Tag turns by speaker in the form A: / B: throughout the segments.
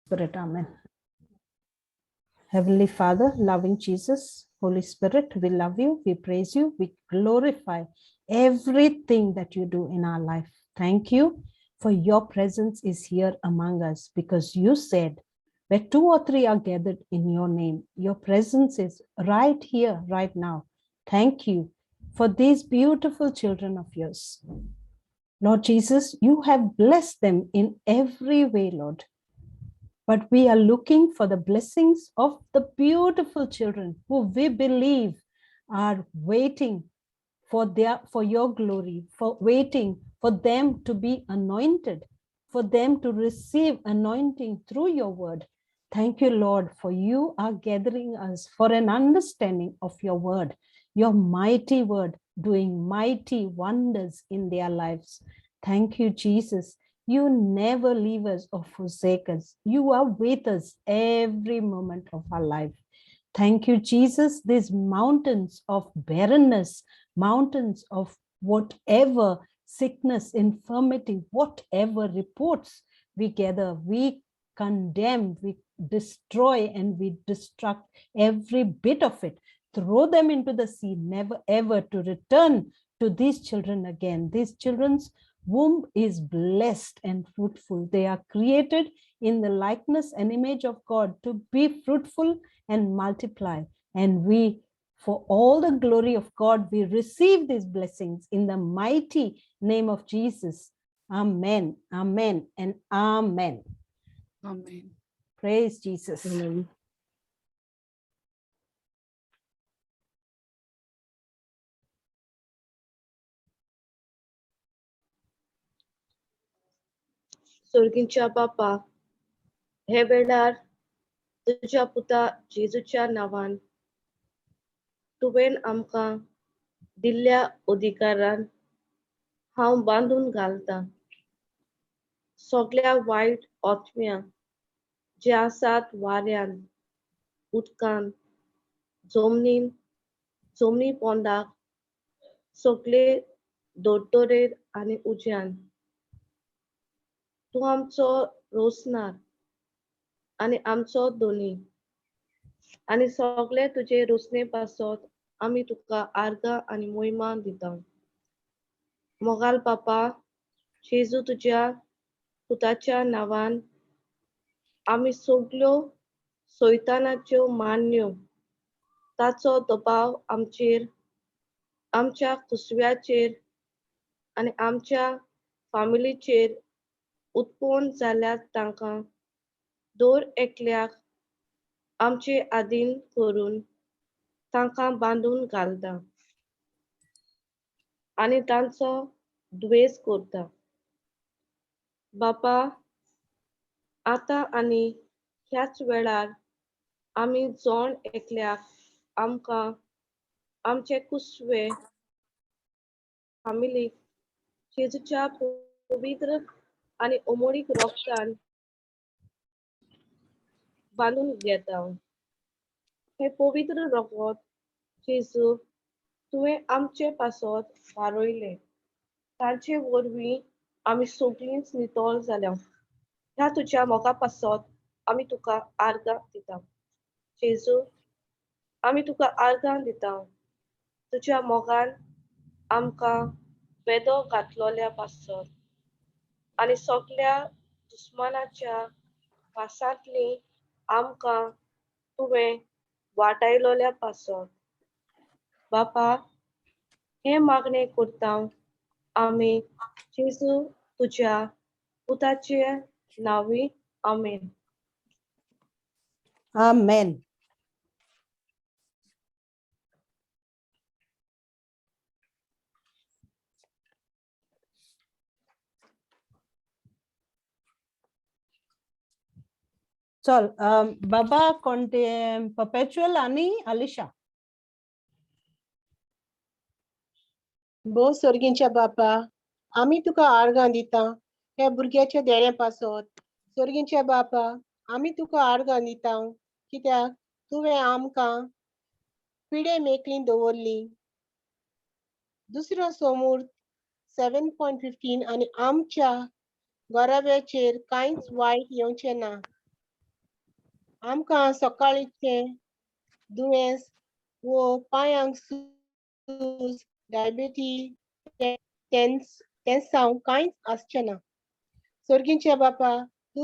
A: Spirit. Amen. Heavenly Father, loving Jesus, Holy Spirit, we love you, we praise you, we glorify everything that you do in our life. Thank you for your presence is here among us, because you said where two or three are gathered in your name, your presence is right here, right now. Thank you for these beautiful children of yours. Lord Jesus, you have blessed them in every way, Lord. But we are looking for the blessings of the beautiful children who we believe are waiting for your glory, for waiting for them to be anointed, for them to receive anointing through your word. Thank you, Lord, for you are gathering us for an understanding of your word, your mighty word, doing mighty wonders in their lives. Thank you, Jesus. You never leave us or forsake us. You are with us every moment of our life. Thank you, Jesus. These mountains of barrenness, mountains of whatever sickness, infirmity, whatever reports we gather, we condemn, we destroy, and we destruct every bit of it. Throw them into the sea, never ever to return to these children again. These children's womb is blessed and fruitful. They are created in the likeness and image of God to be fruitful and multiply. And we, for all the glory of God, we receive these blessings in the mighty name of Jesus. Amen, amen, and amen.
B: Amen.
A: Praise Jesus.
C: Amen.
D: सोर्गींच्या बापा, हे वेळार तुज्या पुता जेजूच्या नांवान तुवें आमकां दिल्ल्या अधिकारान हांव बांदून घालतां सगळ्या वायट आत्म्यांक जे आसात वाऱ्यान, उदकान, जमनीन, जमनी पोंदाक, सगळे दोतोरेर आनी उज्यान. तूं आमचो रोसनार आनी आमचो दोनी आनी सगळे तुजे रोसणे पासत आमी तुका आर्गां आनी मोहिमा दिता. मोगाल पापा जेजू, तुज्या पुताच्या नांवान आमी सगल्यो सैतानाच्यो मान्यो, ताचो दबाव आमचेर, आमच्या कुसव्याचेर आनी आमच्या फामिलीचेर उत्पन्न जाल्यार तांकां दर एकल्याक आमचे आदीन करून तांकां बांदून घालता आनी तांचो द्वेस करता. बापा, आतां आनी ह्याच वेळार आमी जण एकल्याक आमकां आमचे कुसवे फामिलीक जेजूच्या पवित्र आनी अमोळीक रोगतान बांदून घेता. हें पवित्र रोगत जेजू तुवें आमचे पासत वारयलें, तांचे वरवीं आमी सगळींच नितळ जाल्या. ह्या तुज्या मोगा पासत आमी तुका आर्गां दिता. जेजू, आमी तुका आर्गां दिता. तुज्या मोगान आमकां वेदो घातलोल्या पासत आनी सगल्या दुस्मानाच्या वासांतली आमकां तुवें वाटायलोल्या पासत. बापा, हें मागणें करता आमी जेजू तुज्या पुताचे नांवी. आमेन.
A: Amen. चल, बाबा कोणते परपेच्युअल आणि अलिशा.
C: भोव सोर्गींच्या बापा, आमी तुका आर्गां दिता ह्या भुरग्याच्या देण्या पासत. सोर्गींच्या बापा, आमी तुका आर्गां दिता कित्याक तुवें आमकां पिडे मेकळी दवरली. दुसरो सोमूर 7.15 आनी आमच्या घराब्याचेर कांयच वायट येवचें ना. आमकां सकाळीचें दुयेंस वो पांयांक सूज, डायबिटी, तेंसांव कांयच आसचें ना. सर्गींचे बापा,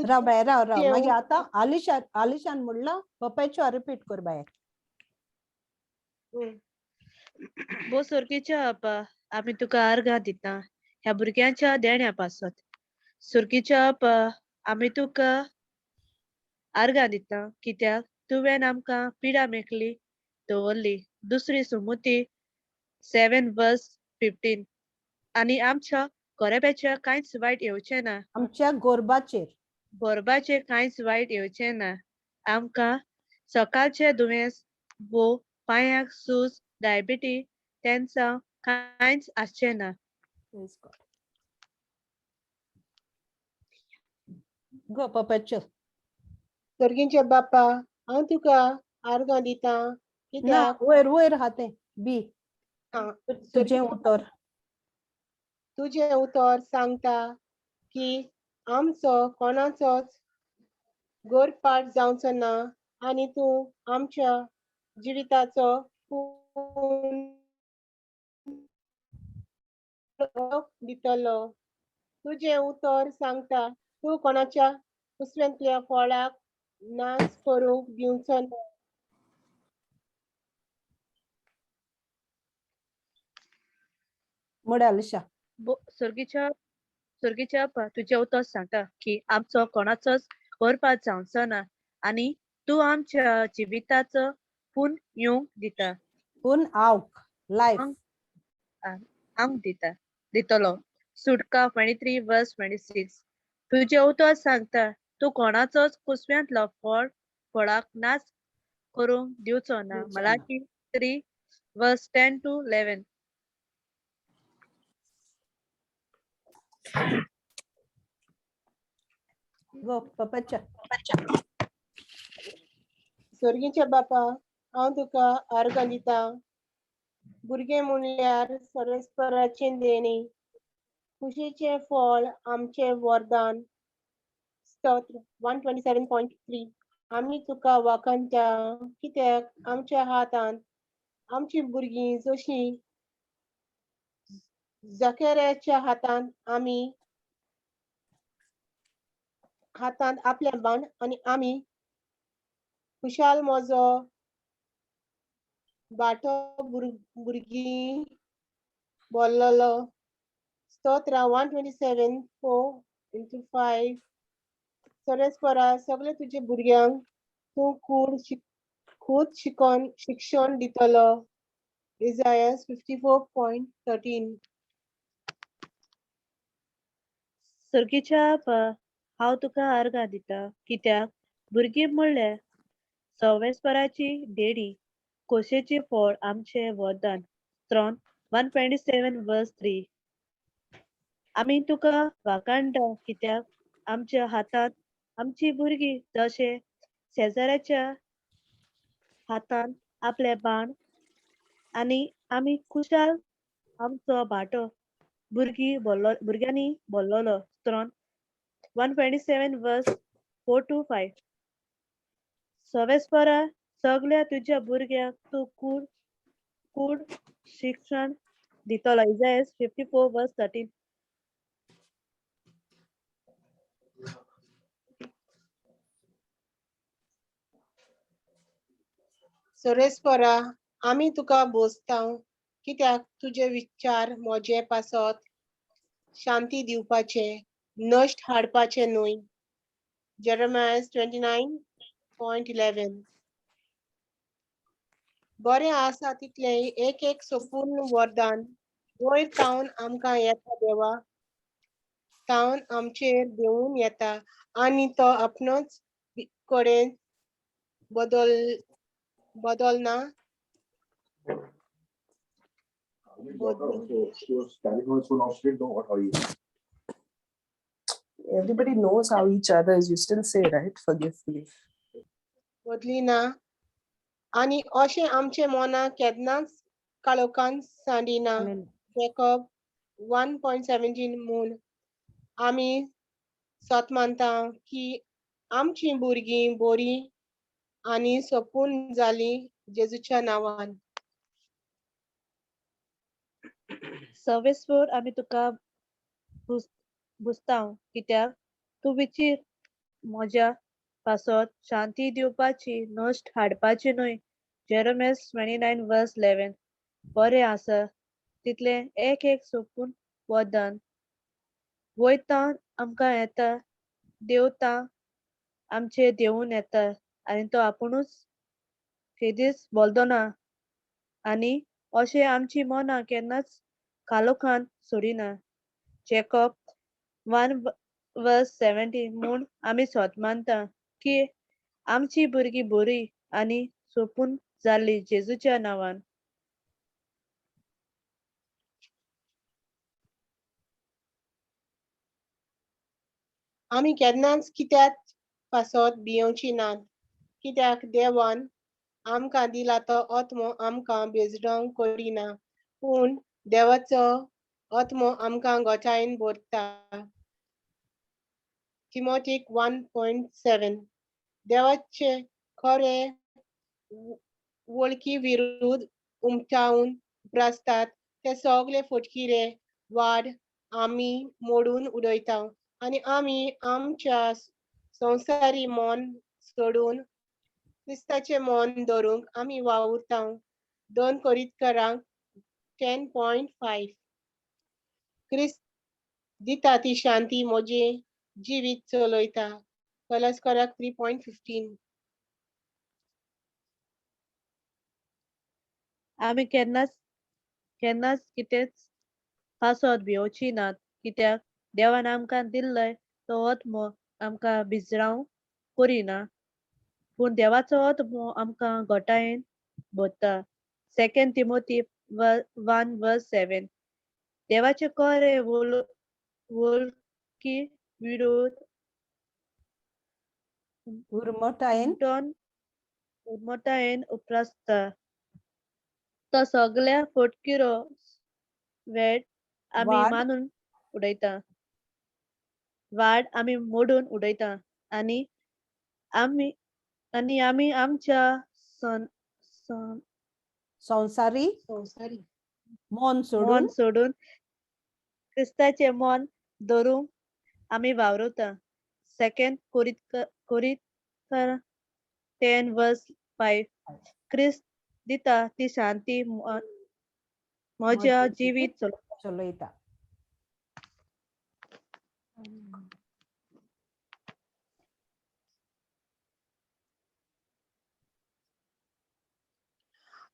A: राव बाय, राव राव.
C: तुजें
A: मागीर आतां आलिशा, आलिशान म्हणलां पप्याचो रिपीट कर बाय.
B: भो सोर्गीच्या आपा, आमी तुका आर्गां दिता ह्या भुरग्यांच्या देण्या पासत. सोर्गीच्या आपा, आमी तुका आर्गां दिता कित्याक तुवें आमकां पिडा मेकली दवरली. दुसरी सुमुती 7 वर्स 15. आनी आमच्या गोरेब्याच्या कांयच वायट येवचें ना.
A: आमच्या गोरबाचेर.
B: गोरबाचेर कांयच वायट येवचें ना. आमकां सकाळचे दुयेंस वो पांयांक सूज, डायबिटी, तेंचा कांयच आसचें ना.
A: Praise God. गो पप्याचो.
C: सर्गींचे बापा, हांव तुका आर्गां दिता
A: ना,
C: कित्याक
A: वयर वयर हा तें बी.
C: आं,
A: तुजें उतर.
C: तुजें उतर सांगता की आमचो कोणाचोच गोरपाट जावचो ना आनी तूं आमच्या जिविताचो पूर्ण दितलो. तुजें उतर सांगता तूं कोणाच्या कुसव्यांतल्या फळाक नाश करूंक दिवचो ना.
A: मोड आलिशा.
B: सर्गीच्या सर्गीच्या आपा, तुजें उतर सांगता की आमचो कोणाचोच गोरपाट जावचो ना आनी तूं आमच्या जिविताचो पूर्ण येवंक दिता.
A: पूण आवक लायफ.
B: आंग दिता दितलो. सुटका 23 वर्स 26. तुजें उतर सांगता तूं कोणाचोच कुसव्यांतलो फळ फळाक नाश करूंक दिवचो ना.
A: दिवचो ना.
B: मलाकी 3 वर्स 10 टू 11.
A: गो पप्याचो.
C: सर्गीच्या बापा, हांव तुका आर्गां दिता. भुरगें म्हणल्यार सरस्पराचें देणें, खुशीचें फळ आमचें वरदान. स्तोत्र 127.3. आमी तुका वाखाणटा कित्याक आमच्या हातांत आमची भुरगीं जशीं जकेऱ्याच्या हातांत आमी हातांत आपलें बाण आनी आमी खुशाल म्हजो बाटो भुरगीं बोल्लोलो. स्तोत्र 127, 4 into 5. सरस्परा, सगळे तुजे भुरग्यांक तूं कूड खूद शिकोन शिक्षण दितलो. इजायस 54.13.
B: सर्गीच्या आपा, हांव तुका आर्गां दिता कित्याक भुरगीं म्हणल्यार सवेस्पराची देणी, खोशेचें फळ आमचें वरदान. त्रोन 127 वर्स 3. आमी तुका वाखाणटा कित्याक आमच्या हातांत आमची भुरगीं जशें शेजाऱ्याच्या हातान आपलें बाण आनी आमी खुशाल आमचो बाटो भुरगीं बोल्लो भुरग्यांनी बोल्लोलो. त्रोन 127 वर्स 4 टू 5. सवेस्परा, सगळ्या तुज्या भुरग्यांक तूं कूड कूड शिक्षण दितलो. इजायस 54 वर्स 13.
C: सरेस्परा, आमी तुका बोसता कित्याक तुजे विचार म्हजे पासत शांती दिवपाचे, नश्ट हाडपाचे न्हय. जेरमायस 29.11. बरें आसा तितलें एक एक सोपूर्ण वरदान वयर तावन आमकां येता, देवा तावन आमचेर देवून येता आनी तो आपणच कडेन बदल बदलना.
E: So she was carrying her so now she didn't know what how he is.
F: Everybody knows how each other is. You still say, right? Forgive, forgive.
C: बदलिना आनी अशें आमचे मनां केन्नाच काळोखान सांडिना.
A: Amen.
C: Jacob 1.17. म्हूण आमी सत मानता की आमचीं भुरगीं बरीं आनी सोंपून जाली जेजूच्या नांवान.
B: सर्वेस्पर आमी तुका भुजतांव कित्याक तूं विचीर म्हज्या पासत शांती दिवपाची नश्ट हाडपाची न्हय. Jeremiah 29:11. बरें आसा तितलें एक एक सोंपून वरदान वयता आमकां येता देवता आमचे देवून येता आनी तो आपुणूच केदीच बदलना आनी अशें आमची मनां केन्नाच कालोखान सोडिना. जॅकब 1:17 म्हूण आमी सोत मानता की आमची भुरगीं बरी आनी सोंपून जाल्ली जेजूच्या नांवान.
C: आमी केन्नाच कित्याक पासत भियोवची नात कित्याक देवान आमकां दिला तो आत्मो आमकां बेजडोंक करिना पूण देवाचो आत्मो आमकां गोठायेन भरता. तिमोतीक 1.7. देवाचे खरे वळखी विरुद्ध उमटावन उप्रासतात ते सगळे फटकिरे वाड आमी मोडून उडयता आनी आमी आमच्या संवसारी मन सोडून क्रिस्ताचें मन धरूंक आमी वावुरता. 2 कोरिंथकारांक 10.5. क्रिस्त दिता ती शांती म्हजें जिवीत चलयता. कलस्कराक 3.15.
B: आमी केन्नाच केन्नाच कितेंच पासत भियोवची नात कित्याक देवान आमकां दिल्लय तो आत्मो आमकां भिजराव करिना पूण देवाचो आत्मो आमकां घटायेन भरता. 2 तिमोती 1:7. देवाचे खरे वळखी विरोध
A: उर्मटायेन
B: उर्मटायेन उप्रासता तो सगळ्या फटकिरो वेट आमी मानून उडयता वाड आमी मोडून उडयता आनी आमी आनी आमी आमच्या
A: संवसारी
C: संवसारी
A: मन
B: मन
A: सोडून
B: सोडून क्रिस्ताचें मन धरूंक आमी वावरता. 2 कोरिंथकारां 10:5. क्रिस्त दिता ती शांती म्हज्या जिवीत
A: चलयता.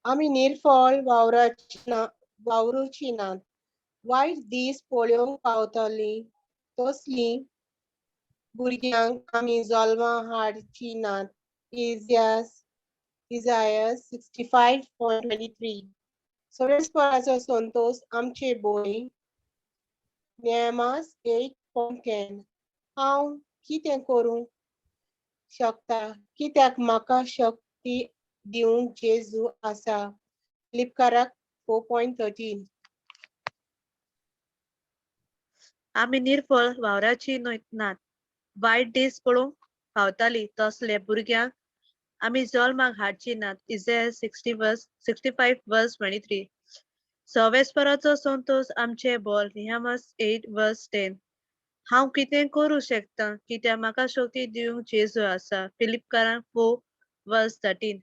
C: आमी निर्फळ वावरुची नात वायट दीस पळोवंक पावतली तसली भुरग्यांक आमी जल्मा हाडची नात. इजायस 65.23. सर्वेस्पराचो संतोश आमचे बोय. नेमास 8.10. हांव कितें करूंक शकता कित्याक म्हाका शक्ती दिवंक जेजू आसा. फिलिपकाराक 4.13.
B: आमी निर्फळ वावराची न्हय नात वायट दीस पळोवंक पावताली तसले भुरग्यांक आमी जल्माक हाडची नात. इजायस 65:23. सर्वेस्पराचो संतोश आमचे बोल. निहामस 8:10. हांव कितें करूं शकता कित्याक म्हाका शक्ती दिवंक जेजू आसा. फिलिपकारांक 4:13.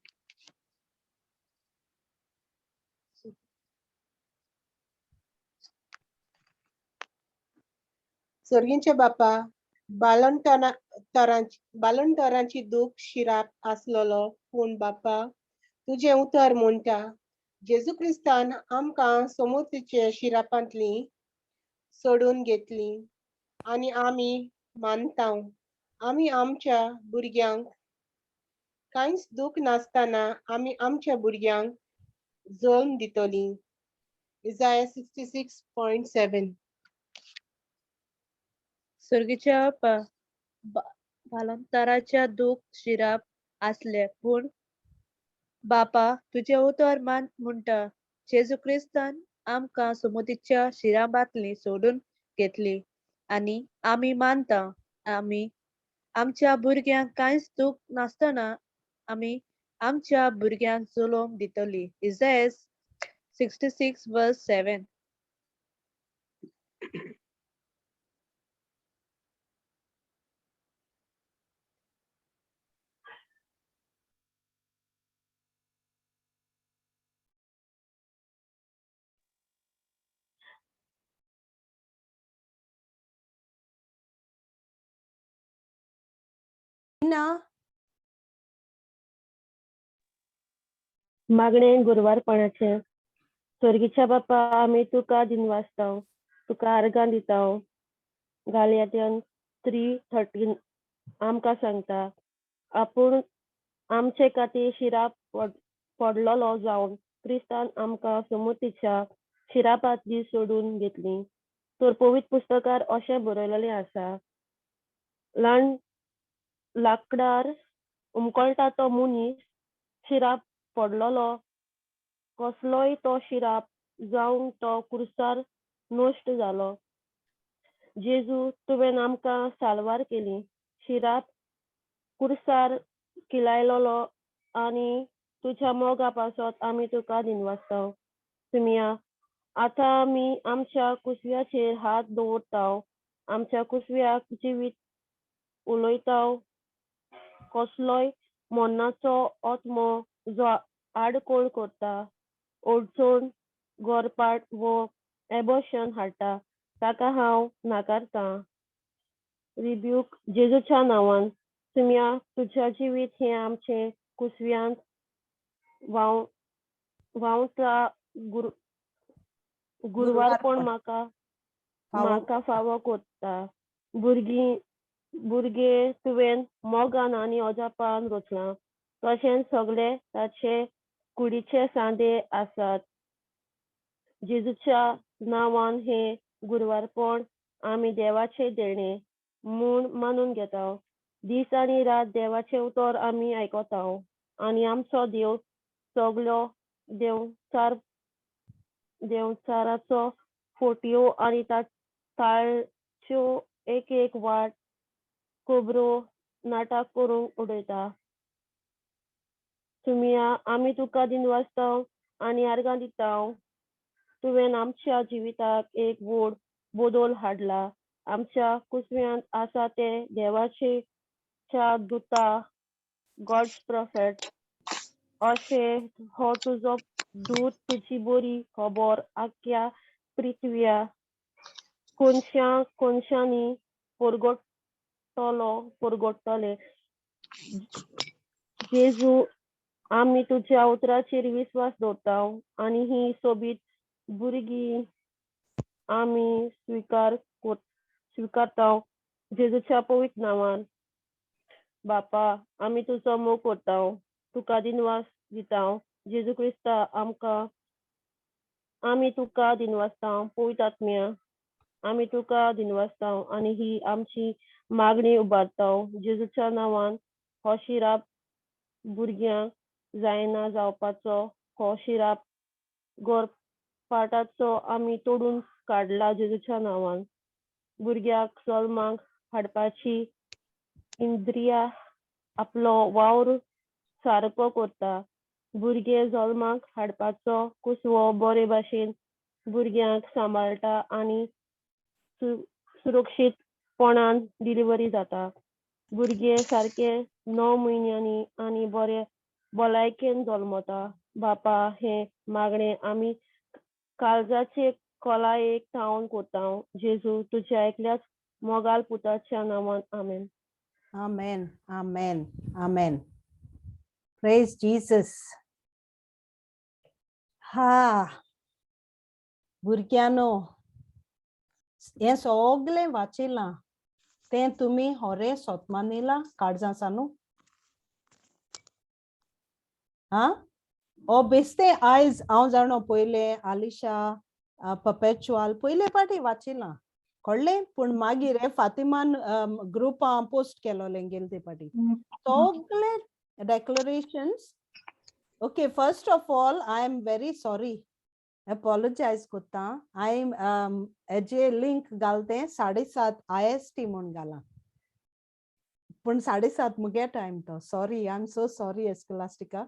C: सर्गींचे बापा बालंटरांची दूख शिराप आसलेलो पूण बापा तुजें उतर म्हणटा जेजू क्रिस्तान आमकां समोतीचे शिरापांतली सोडून घेतली आनी आमी मानता. आमी आमच्या भुरग्यांक कांयच दूख नासतना आमी आमच्या भुरग्यांक जल्म दितली. इजाया 66.7.
B: सर्गीच्या बालंतराच्या दूख शिराप आसले पूण बापा तुजें उतर मान म्हणटा जेजू क्रिस्तान आमकां सुमतीच्या शिरापांतली सोडून घेतली आनी आमी मानता. आमी आमच्या भुरग्यांक कांयच दूख नासतना आमी आमच्या भुरग्यांक जलोम दितली. Isaiah 66 verse 7.
A: ना.
G: मागणें गुरवारपणाचें. स्वर्गीच्या बापा, आमी तुका दिनवासताव, तुका आर्गां दिताव. गालयात्यान 3:13 आमकां सांगता, आपूण आमचे खातीर शिराप पडलोलो जावन क्रिस्तान आमकां समुतीच्या शिरापांतली सोडून घेतली. तर पवित्र पुस्तकार अशें बरयलेलें आसा, ल्हान लाकडार उमकळटा तो मनीस शिराप पडलोलो कसलोय तो शिराप जावंक तो कुर्सार नश्ट जालो. जेजू, तुवें आमकां साल्वार केली, शिराप कुर्सार किलायलोलो आनी तुज्या मोगा पासत आमी तुका दिनवासताव. सुमिया, आतां आमी आमच्या कुसव्याचेर हात दवरताव, आमच्या कुसव्याक जिवीत उलयताव. कसलोय मरणाचो आत्मो जो आडकोळ करता, अडचण, गोरपाट वो एबोशन हाडटा, ताका हांव नाकारतां. रिब्यूक जेजूच्या नांवान. सुमिया, तुज्या जिवीत हें आमचें कुसव्यांत व्हांवता गुरवारपण म्हाका म्हाका फावो कोत्ता. भुरगें तुवें मोगान आनी अजापान रचलां, तशेंच सगळे ताचे कुडीचे सांदे आसात. जेजूच्या नांवान हें गुरवारपण आमी देवाचें देणें म्हूण मानून घेता. दीस आनी रात देवाचें उतर आमी आयकता आनी आमचो देव सगळो देवचाराचो फोटयो आनी ताळच्यो एक एक वाट खबरो नाटक करूंक उडयता. सुमिया, आमी तुका दिनवासता आनी आर्गां दिता. तुवें आमच्या जिविताक एक व्हड बदल हाडला. आमच्या कुसव्यांत आसा ते देवाचे च्या दुता, गॉड्स प्रॉफेट अशें हो तुजो दूत तुजी बरी खबर आख्ख्या पृथ्व्या कोनशा कोनशांनी परगटतले. जेजू, आमी तुज्या उतराचेर विस्वास दवरता आनी ही सोबीत भुरगीं आमी स्विकारता जेजूच्या पवित्र नांवान. बापा, आमी तुजो मोग करता, तुका दिनवास दिता. जेजू क्रिस्ता, आमकां आमी तुका दिनवासता. पवित्र आत्म्या, आमी तुका दिनवासता आनी ही आमची मागणी उबारता जेजूच्या नांवान. हो शिराप भुरग्यांक जायना जावपाचो हो शिराप गोरपाटाचो आमी तोडून काडला जेजूच्या नांवान. भुरग्याक जल्माक हाडपाची इंद्रिया आपलो वावर सारको करता. भुरगें जल्माक हाडपाचो कुसवो बरे भाशेन भुरग्यांक सांबाळटा आनी सुरक्षीतपणान डिलिव्हरी जाता. भुरगें सारकें 9 म्हयन्यांनी आनी बरे भलायकेन जल्मता. बापा, हें मागणें आमी काळजाचे खोलायेक थावन करता जेजू तुज्या एकल्याच मोगाल पुताच्या नांवान. आमेन.
A: Amen. Amen. Amen. Praise Jesus. हा भुरग्यांनो, हें सगळें वाचिलां तें तुमी होरे सोतमानिलां काळजां सानू. हा ओ बेस्ते आयज हांव जाणो पयलें आलिशा पपेच्युअल पयले पाटी वाचिलां कळ्ळें, पूण मागीर हे फातिमान ग्रुपां पोस्ट केलोलें गेले ते पाटी सगळे declarations. Okay, first of all, I am very sorry, apologize करता. I am जे लिंक घाल तें 7:30 IST म्हूण घालां. पूण 7:30 मुगे टायम तो. Sorry, I am so sorry, Escolastica.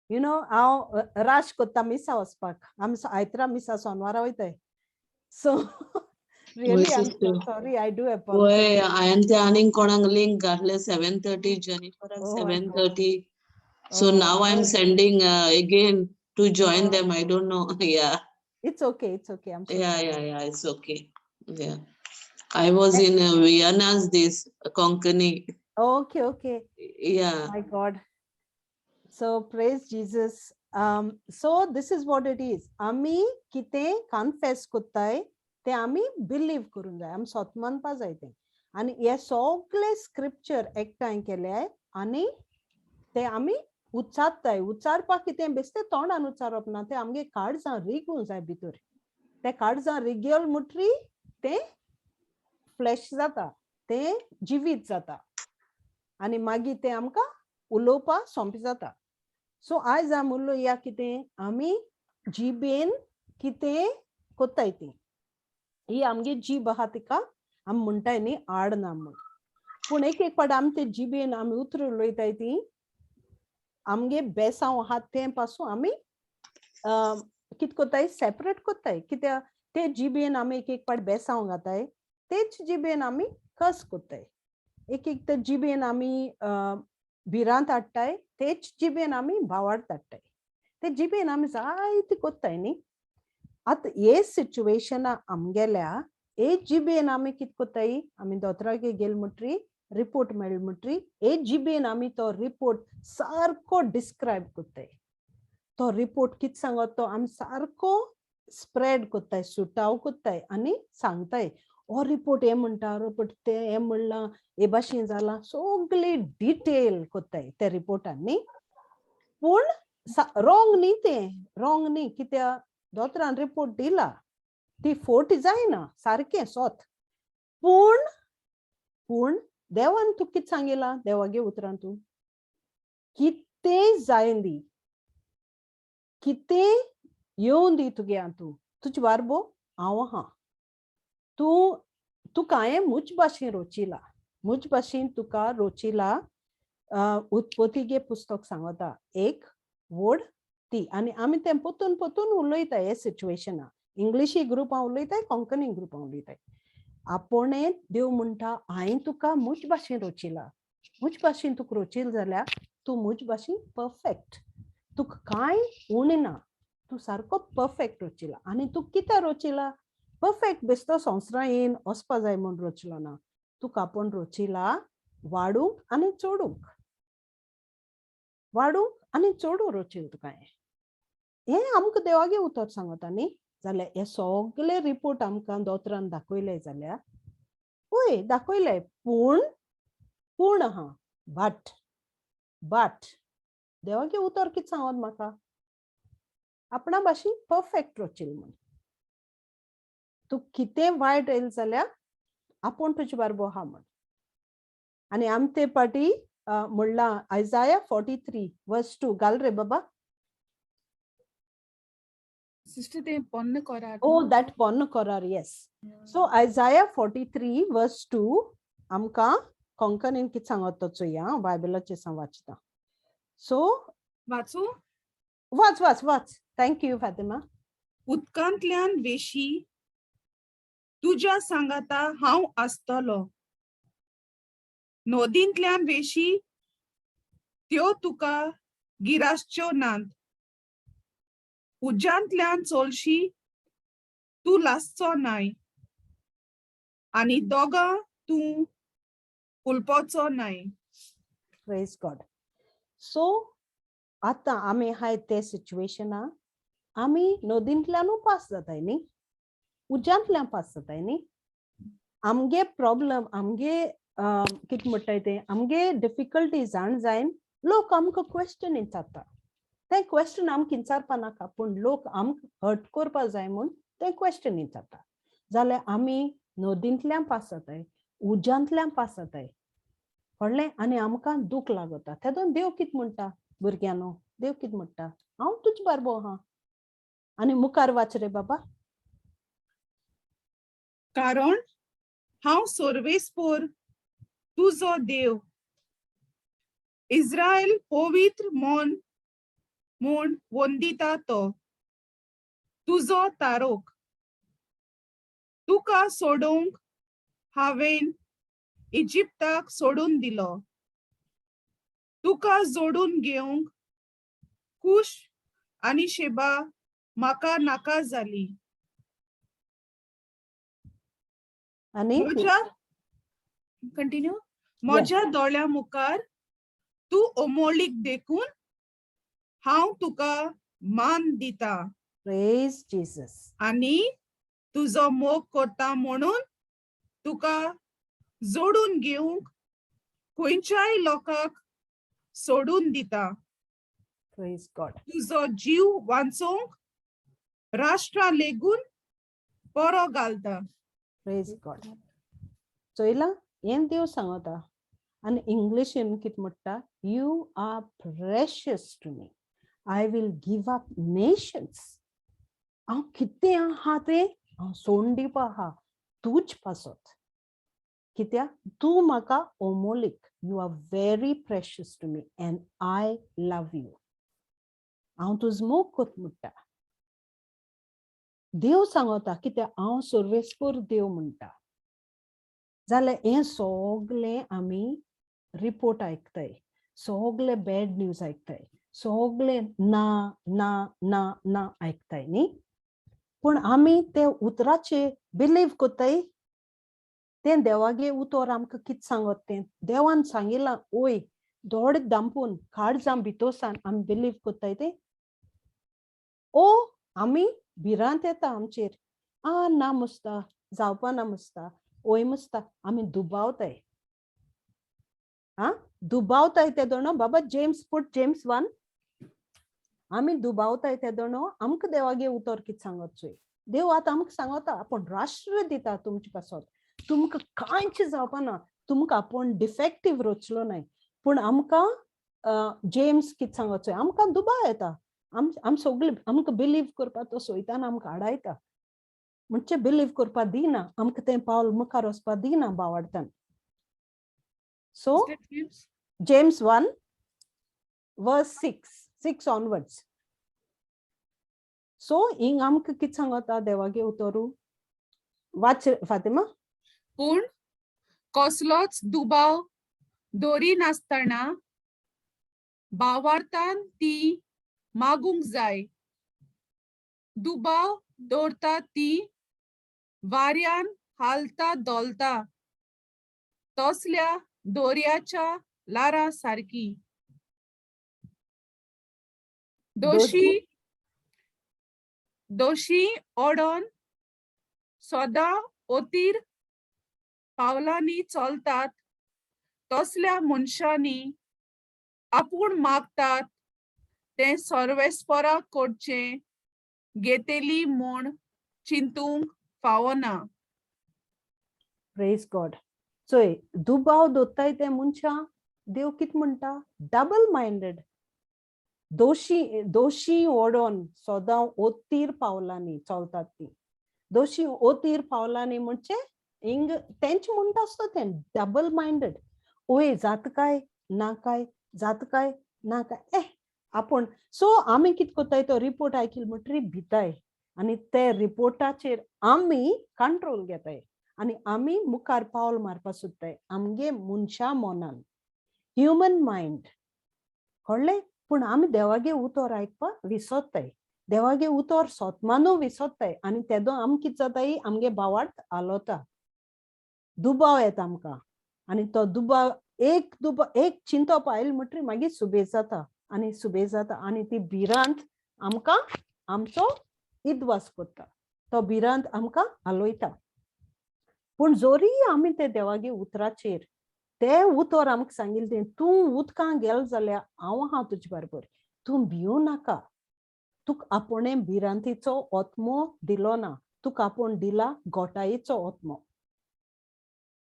A: हांव राश कोत्ता मिसा वचपाक. आमी आयतरा मिसा सोनवारा वयताय, so really I am so
H: sister.
A: Sorry, I do apologize.
H: वय, हांवें ते आनीक कोणाक लिंक घातले 7:30, जेनिफराक.
A: Oh my
H: seven
A: God.
H: Thirty. So
A: Oh.
H: Now I am sending again to join
A: Oh.
H: them. I don't know. Yeah.
A: It's okay, it's okay. I am so sorry.
H: Yeah, it's okay. Yeah. I was in Vienna's this Konkani.
A: Okay.
H: Yeah.
A: My God. So praise Jesus. So this is what it is. आमी कितें confess कोत्ताय ते आमी believe करूंक जाय, आमी सोत मानपा जाय तें. आनी हे सगळे स्क्रिप्चर एकठांय केले आनी ते आमी उच्चारताय. उच्चारपाक कितें, बेश्टें तोंडान उच्चारप ना, ते आमगे काळजां रिगूंक जाय भितर. ते काळजां रिगेल मुटरी तें फ्लॅश जाता, तें जिवीत जाता आनी मागीर तें आमकां उलोवपाक सोंपें जाता. सो आयज आमी उलोवया कितें, आमी जिबेन कितें कोत्ताय ती. ही आमगे जीब आहा, तिका आमी म्हणटाय न्ही आड ना म्हूण, पूण एक एक फावट आमी ते जिबेन आमी उतरां उलयताय ती आमगे बेसांव आहा तें पासून आमी कित कोत्ताय, सेपरेट कोत्ताय. कित्याक ते जिबेन आमी एक एक फावट बेसांव घाताय, तेच जिबेन आमी कस कोत्ताय. एक एक ते जिबेन आमी भिरांत हाडटाय, तेच जिबेन आमी भावार्थ हाडटाय. ते जिबेन आमी जायते कोत्ताय न्ही. आतां हे सिच्युएशना आमगेल्या हे जिबेन आमी कित कोत्ताय, आमी दोतोरागे गेल म्हणटरी रिपोर्ट मेळ्ळे म्हणटरी हे जिबेन आमी तो रिपोर्ट सारको डिस्क्रायब कोत्ताय. तो रिपोर्ट कित सांगत तो आमी सारको स्प्रेड कोत्ताय, सुटाव कोत्ताय आनी सांगताय, हो रिपोर्ट हे म्हणटा, रिपोर्ट ते हे म्हणलां, हे भाशेन जालां, सगळी डिटेल कोत्ताय त्या रिपोर्टान न्ही. पूण रॉंग न्ही, तें रॉंग न्ही, कित्याक दोतोरान रिपोर्ट दिला ती फोट जायना सारकें सोत. पूण देवान तुका कितें सांगिलां, देवागे उतरान तूं कितेंय जायन दी, कितेंय येवन दी तुगे हातूं, तुजे बारबो हांव आहा. तूं तुका हांवें म्हज भाशेन रोचिला, म्हज भाशेन तुका रोचिला. उत्पत्तीगे पुस्तक सांगता एक वड ती आनी आमी तें पोतून पोतून उलयता. हे सिच्युएशना इंग्लिशी ग्रुपां उलयताय, कोंकणी ग्रुपां उलयताय. आपोणे देव म्हणटा, हांवें तुका म्हज भाशेन रोचिला. म्हज भाशेन तुका रोचिल जाल्यार तूं म्हज भाशेन परफेक्ट, तुका कांय उणें ना, तूं सारको परफेक्ट रोचिला. आनी तूं कित्याक रोचिला परफेक्ट? बेश्टो संवसारां येवन वचपा जाय म्हूण रोचलो ना. तुका आपूण रोचिला वाडूंक आनी चडूंक, वाडूंक आनी चडूंक रोचिल तुका. हें हें आमकां देवागे उतर सांगता न्ही. जाल्यार हे सगळे रिपोर्ट आमकां दोतोरान दाखयले जाल्यार, हय दाखयले, पूण पूण आहा, बट देवागे उतर कितें सांगत म्हाका? आपणा भाशेन परफेक्ट रोचील म्हूण. तूं कितें वायट येयलें जाल्यार आपूण तुजे बारबो आहा म्हूण. आनी आम ते पाटी म्हणलां, आयजाया 43 verse 2 घाल रे बाबा.
I: सिस्टर, ते पोन्न कोरार.
A: Oh, that पोन्न कोरार, yes. So Isaiah 43 verse 2 आमकां कोंकणीन कितें सांगत तो चोया. हांव बायबलाचेर सावन वाचता. सो
I: वाचू?
A: वाच वाच वाच. Thank you Fatima.
I: उदकांतल्यान वेशी, तुज्या सांगाता हांव आसतलो. नदींतल्यान वेशी, त्यो तुका गिरासच्यो नात. उज्यांतल्यान चलशी, तूं लासचो नाय आनी दोगां तूं उलपोचो नाय.
A: Praise God. सो आतां आमी आहाय ते सिच्युएशना आमी नदींतल्यानूय पास जाताय न्ही, उज्यांतल्यान पास जाताय न्ही. आमगे प्रॉब्लम, आमगे कितें म्हणटाय तें, आमगे डिफिकल्टी जाण जायन लोक आमकां क्वेश्चन विचारता. तें क्वेश्चन आमकां विचारपा नाका, पूण लोक आमकां हर्ट करपा जाय म्हूण तें क्वेश्चन विचारता. जाल्यार आमी नदींतल्यान पास जाताय, उज्यांतल्यान पास जाताय, कळ्ळें? आनी आमकां दूख लागता. तेदोन देव कितें म्हणटा? भुरग्यांनो, देव कितें म्हणटा? हांव तुजे बारबो आहा. आनी मुखार वाच रे बाबा.
I: कारण हांव सर्वेस्पोर. तुजो देव. इस्रायल पवित्र मन म्हूण वंदिता तो तुजो तारोक. तुका सोडोवंक हांवें इजिप्ताक सोडून दिलो. तुका जोडून घेवंक कुश आनी शेबा म्हाका नाका जाली.
A: आनी
I: म्हज्या कंटिन्यू. म्हज्या दोळ्या मुखार तूं अमोळीक देखून हांव तुका मान दिता.
A: Praise Jesus.
I: आनी तुजो मोग करता म्हणून तुका जोडून घेवंक खंयच्याय लोकांक सोडून दिता.
A: Praise God.
I: तुजो जीव वांचोवंक राष्ट्रां लेगून बरो घालता.
A: Praise God. चोयला, हें देव सांगता. आनी इंग्लिशीन कितें म्हणटा? You are precious to me. I will give up nations. हांव कितें आहा तें हांव सोडून दिवपा आहा तूच पासत, कित्याक तूं म्हाका अमोलीक. You are very precious to me and I love you. हांव तुज मोग कोत म्हणटा देव सांगता, कित्याक हांव सर्वेस्पर देव म्हणटा. जाल्यार हें सगलें आमी रिपोर्ट आयकताय, सगले बॅड न्यूज आयकताय, सगले ना ना ना ना आयकताय न्ही. पूण आमी ते उतराचे बिलीव कोत्ताय. तें देवागे उतर आमकां कितें सांगत तें देवान सांगिलां ओय दोळे दांपून काळजां भितरसान आमी बिलीव कोत्ताय तें. ओ आमी भिरांत येता आमचेर, आ ना मुसता, जावपा ना मुसता, ओय मुसता, आमी दुबावताय. आ दुबावताय ते दोणो बाबा. James, put James 1. आमी दुबावताय ते दोणो आमकां देवागे उतर कितें सांगत चोय. देव आतां आमकां सांगता, आपूण राष्ट्र दिता तुमचे पासत, तुमकां कांयच जावपा ना, तुमकां आपूण डिफेक्टीव रचलो नाय. पूण आमकां जेम्स कितें सांगत चोय. आमकां दुबाव येता. आम आम सगळे आमकां बिलीव करपा तो सोयताना आमकां आडायता, म्हणजे बिलीव करपा दिना आमकां, तें पावल मुखार वचपा दिना बावाडतान. So James 1 verse 6 onwards. So हिंग आमकां कितें सांगता देवागे उतरू? वाच फातिमा.
I: पूण कसलोच दुबाव दवरिनासतना भावार्थान ती मागूंक जाय. दुबाव दवरता ती वाऱ्यान हालता धोलता तसल्या दोरयाच्या लारा सारकी. दोशी दोशी ओडोन सदां ओतीर पावलांनी चलतात तसल्या मनशांनी आपूण मागतात तें सर्वेस्परा कडचें घेतली म्हूण चिंतूंक फावना.
A: Praise God. चोय, दुबाव दोत्ताय ते मनशां देव कित म्हणटा? डबल मायंडेड, दोशी दोशी ओडोन सदां ओतीर पावलांनी चलतात ती. दोशी ओतीर पावलांनी म्हणजे हिंग तेंच म्हणटा आसता तें डबल मायंडेड. ओय जाता काय ना काय, जाता काय ना काय, ए आपूण. सो आमी कित कोत्ताय? तो रिपोर्ट आयकिल म्हणटरी भिताय आनी ते रिपोर्टाचेर आमी कंट्रोल घेताय आनी आमी मुखार पावल मारपा सोदताय आमगे मनशा मनान, ह्युमन मायंड, कळ्ळें? पूण आमी देवागे उतर आयकपाक विसरताय, देवागे उतर सोतमानू विसरताय. आनी तेदो आम कितें जाताय? आमगे भावार्थ हालोता, दुबाव येता आमकां. आनी तो दुबाव, एक दुबाव, एक चिंतप आयल म्हणटरी मागीर सुबेज जाता आनी सुबेज जाता आनी ती भिरांत आमकां आमचो इद्वास करता, तो भिरांत आमकां हालयता. पूण जोरी आमी ते देवागे उतराचेर, ते उतर आमकां सांगिल्लें तें, तूं उदकां गेल जाल्यार हांव आहा तुजे बरोबर, तूं भिवूं नाका. तुका आपोणे भिरांतीचो आत्मो दिलो ना, तुका आपूण दिला गोटायेचो आत्मो.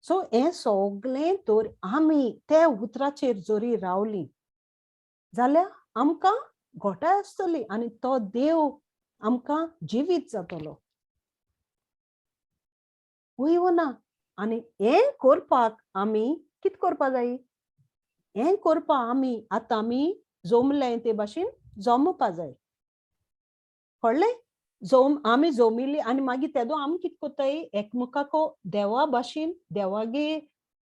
A: सो हें सगळें तर आमी ते उतराचेर जरी रावली जाल्यार आमकां घोटाय आसतली आनी तो देव आमकां जिवीत जातलो वय वो ना? आनी हें करपाक आमी कित करपा जाय? हें करपा आमी आतां आमी जमले ते भाशेन जमपा जाय, कळ्ळें? जोम आमी जोमिल्ली आनी मागीर तेदो आमी कित कोत्ताय, एकमेकाको देवा भाशेन, देवागे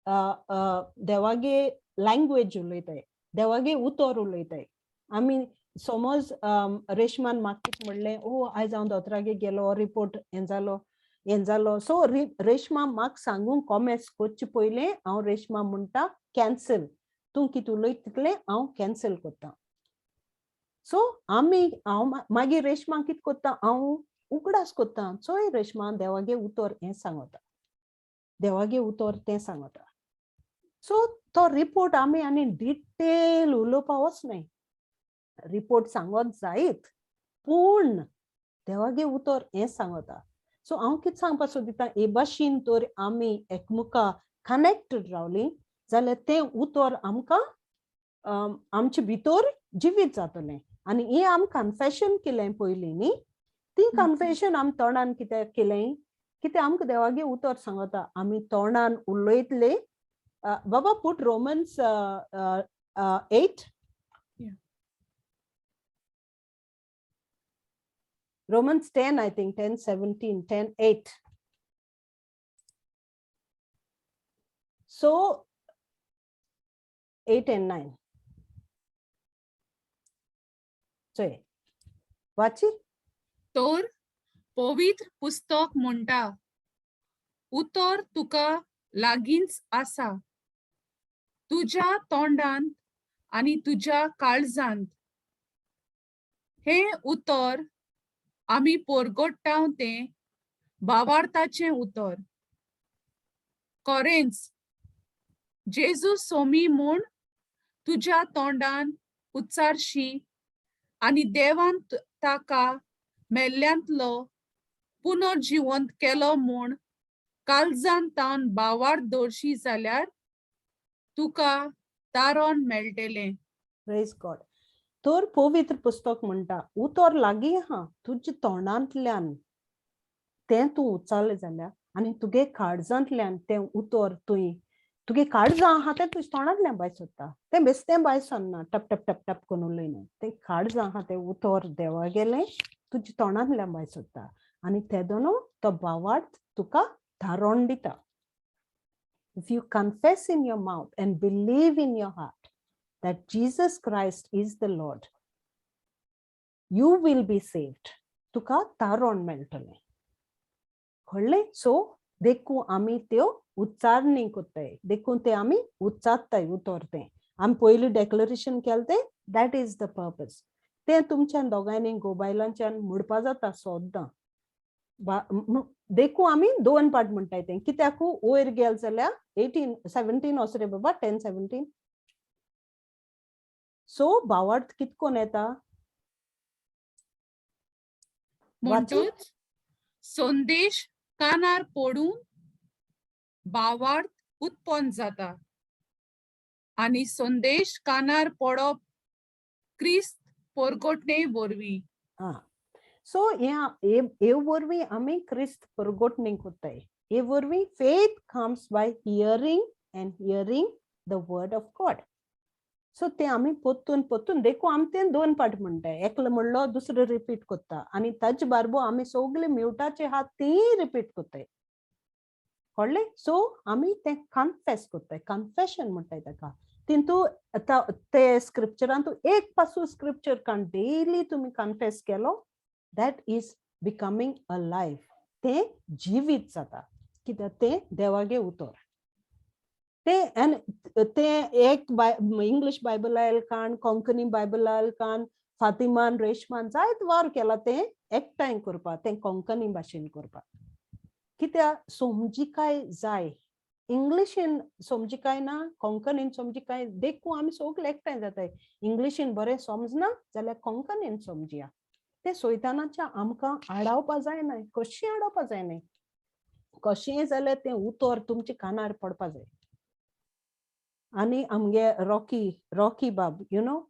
A: देवागे लँग्वेज उलयताय, देवागे उतर उलयताय आमी. समज रेशमान म्हाका कितें म्हणलें, ओ आयज हांव दोतोरागे गेलो, रिपोर्ट हें जालो, हें जालो. सो रेशमा म्हाका सांगूंक कॉमेस करचे पयलें हांव रेशमा म्हणटा, कॅन्सल, तूं कितें उलयता तितलें हांव कॅन्सल करता. सो आमी हांव मागीर रेशमा कितें करता, हांव उगडास करता, चोय रेशमा, देवागे उतर हें सांगता, देवागे उतर तें सांगता. सो तो रिपोर्ट आमी आनी डिटेल उलोवपा वचनाय. रिपोर्ट सांगत जायत, पूण देवागे उतर हें सांगता. सो हांव कितें सांगपा सोदिता, हे भाशेन तर आमी एकमुका कनेक्टेड रावली जाल्यार तें उतर आमकां आमचे भितर जिवीत जातलें. आनी हें आमी कन्फेशन केलें पयलीं न्ही, ती कन्फेशन आमी तोंडान कित्याक केलें? कित्याक आमकां देवागे उतर सांगता, आमी तोंडान उलयतले. बाबा, put Romans 8. Romans 10, I think, 10, 17, 10, 8. So, 8 and 9. चोय, वाची.
I: तर पवित्र पुस्तक म्हणटा, उतर तुका लागींच आसा, तुज्या तोंडांत आनी तुज्या काळजांत. हें उतर आमी पोरगोट्टाव तें भावार्थाचें उतर. खरेंच, जेजू सोमी म्हूण तुज्या तोंडान उच्चारशी आनी देवान ताका मेल्ल्यांतलो पुनर्जिवंत केलो म्हूण काळजान तावन भावार्थ दवरशी जाल्यार तुका तारण मेळटलें.
A: Praise God. तर पवित्र पुस्तक म्हणटा, उतर लागीं आहा, तुज्या तोंडांतल्यान तें तूं उच्चारलें जाल्यार आनी तुगे काळजांतल्यान तें उतर, तुवें तुगे काळजां आहा तें तुज्या तोंडांतल्यान भायर सरता. तें बेश्टें भायर सरना, टप टप टप टप करून उलयना. तें काळजां आहा तें उतर देवा गेलें तुज्या तोंडांतल्यान भायर सरता आनी तेदोनो तो भावार्थ तुका थारोवन दिता. If you confess in your mouth and believe in your heart that Jesus Christ is the Lord, you will be saved. तुका तारण मेळटलें, कळ्ळें? सो देखून आमी त्यो उच्चारणी करताय, देखून ते आमी उच्चारताय उतर. तें आमी पयलीं डेक्लरेशन केलें तें, that is the purpose. तें तुमच्यान दोगांयनी घोव बायलांच्यान म्हणपा जाता सद्दां. देखून आमी दोन पाट म्हणटाय तें, कित्याकू वयर गेल जाल्यार 18 17 वच रे बाबा, 10:17. सो भावार्थ कितकोन येता? वाची.
I: म्हणटूच संदेश कानार पडून भावार्थ उत्पन्न जाता आनी संदेश कानार पडप क्रिस्त परगटणे वरवीं.
A: आं, सो हे हे वरवीं आमी क्रिस्त परगटणी करताय. हे वरवीं faith comes by hearing and hearing the word of God. So ते आमी पोत्तून पोत्तून, देखून आमी ते दोन पाट म्हणटाय. एकलो म्हणलो, दुसरो रिपीट करता आनी ताजे बारबो आमी सगळे म्युटाचे आहात तेय रिपीट करताय, कळ्ळें? सो आमी तें कन्फेस करताय, कन्फेशन म्हणटाय ताका. तितू आतां ते स्क्रिप्चरान तूं एक पासून स्क्रिप्चर काण डेली तुमी कन्फेस केलो, that is becoming a life. तें जिवीत जाता, कित्याक तें देवागे उतर तें. आनी तें एक बाय इंग्लीश बायबल काण, कोंकणी बायबल काण, फातिमान रेशमान जायत वावर केला तें एकठांय करपाक, तें कोंकणी भाशेन करपाक, कित्याक समजिकाय जाय. इंग्लिशीन समजिकाय ना, कोंकणीन समजिकाय, देखून आमी सगळे एकठांय जाताय. इंग्लिशीन बरें समजना जाल्यार कोंकणीन समजया. तें सोयतानाच्या आमकां आडावपा जायना, कशें आडावपा जायना. कशेंय जाल्यार तें उतर तुमच्या कानार पडपा जाय. आनी आमगे रॉकी, रॉकी बाब, you know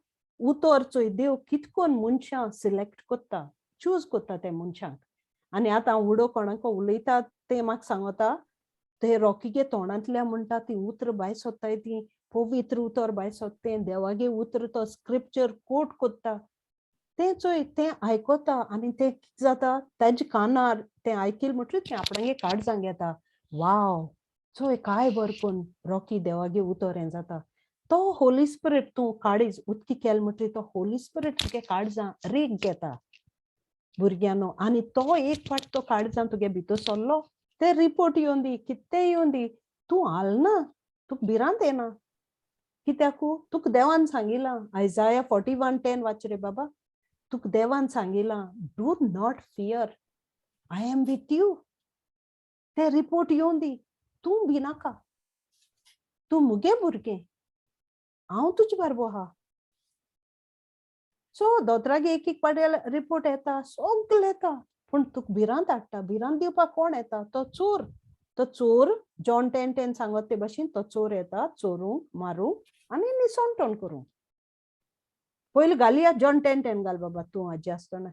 A: उतर चोय, देव कितकोन मनशां सिलेक्ट करता, चूज करता ते मनशांक. आनी आतां हांव उडो कोणाक उलयता तें म्हाका सांगता. ते रॉकीगे तोंडांतल्या म्हणटा ती उतरां भायर सोदताय, ती पवित्र उतर भायर सोदता, तें देवागे उतर तो स्क्रिप्चर कोट कोत्ता, तें चोय तें आयकता आनी तें कितें जाता तेजे कानार तें आयकील म्हटल्यार तें आपणागे काळजांक येता, वाव चोय काय बरें कोन्न रॉकी देवागे उतर हें जाता. तो होली स्पिरिट तूं काळीज उदकी केल म्हटल्यार तो होली स्पिरिट तुगे काळजां रेग घेता भुरग्यांनो, आनी तो एक फावट तो काळजां तुगे भितर सरलो ते रिपोर्ट येवन दी कितेंय येवन दी, तूं हालना, तुका भिरांत येना. कित्याकू तुका देवान सांगिलां, आयजाया 41:10 वाच रे बाबा, तुका देवान सांगिलां do not fear, I am with you. ते रिपोर्ट येवन दी, तूं भिनाका, तूं मुगे भुरगें, हांव तुजे बारबो आहा. सो दोतोरागे एक एक पाटी रिपोर्ट येता, सगलें येता, पूण तुका भिरांत हाडटा. भिरांत दिवपाक कोण येता? तो चोर. तो चोर जॉन 10:10 सांगत ते भाशेन तो चोर येता चोरूंक, मारूंक आनी निसणटण करूंक. पयलीं घालया जॉन 10:10 घाल बाबा तूं आजी आसतना.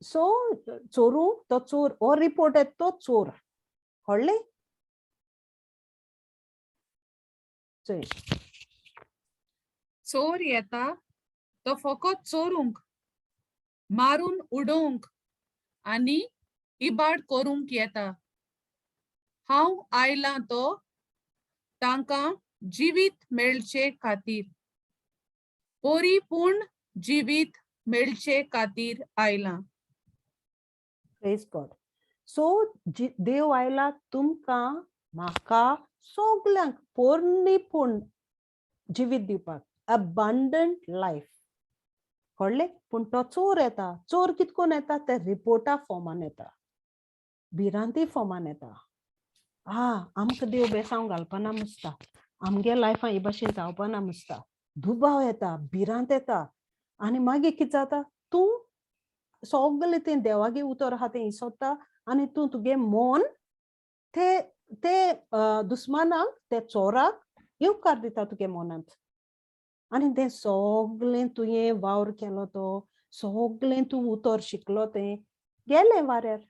A: सो चोरूंक तो चोर, हो रिपोर्ट येता तो चोर, कळ्ळें? चोय
I: चोर येता तो फकत चोरूंक, मारून उडोवंक आनी इबाड करूंक येता. हांव आयलां तो तांकां जिवीत मेळचे खातीर, परिपूर्ण जिवीत मेळचे खातीर आयलां.
A: Praise God. सो देव आयला तुमकां म्हाका सगल्यांक परिपूर्ण जिवीत दिवपाक, अबंडंट लायफ, कळ्ळें? पूण तो चोर येता. चोर कितकोन येता? ते रिपोर्टा फॉर्मान येता, भिरांती फॉर्मान येता. आमकां देव बेसांव घालपाना मुसता, आमगे लायफां हे भाशेन जावपाना मुसता, दुबाव येता, भिरांत येता, आनी मागीर कितें जाता, तूं सगलें तें देवागे उतर आहा तें इसोता आनी तूं तुगे मन ते ते दुस्मानाक, ते चोराक येवकार दिता तुगे मनांत, आनी तें सगलें तुवें वावर केलो तो सगलें तूं उतर शिकलो तें गेलें वाऱ्यार.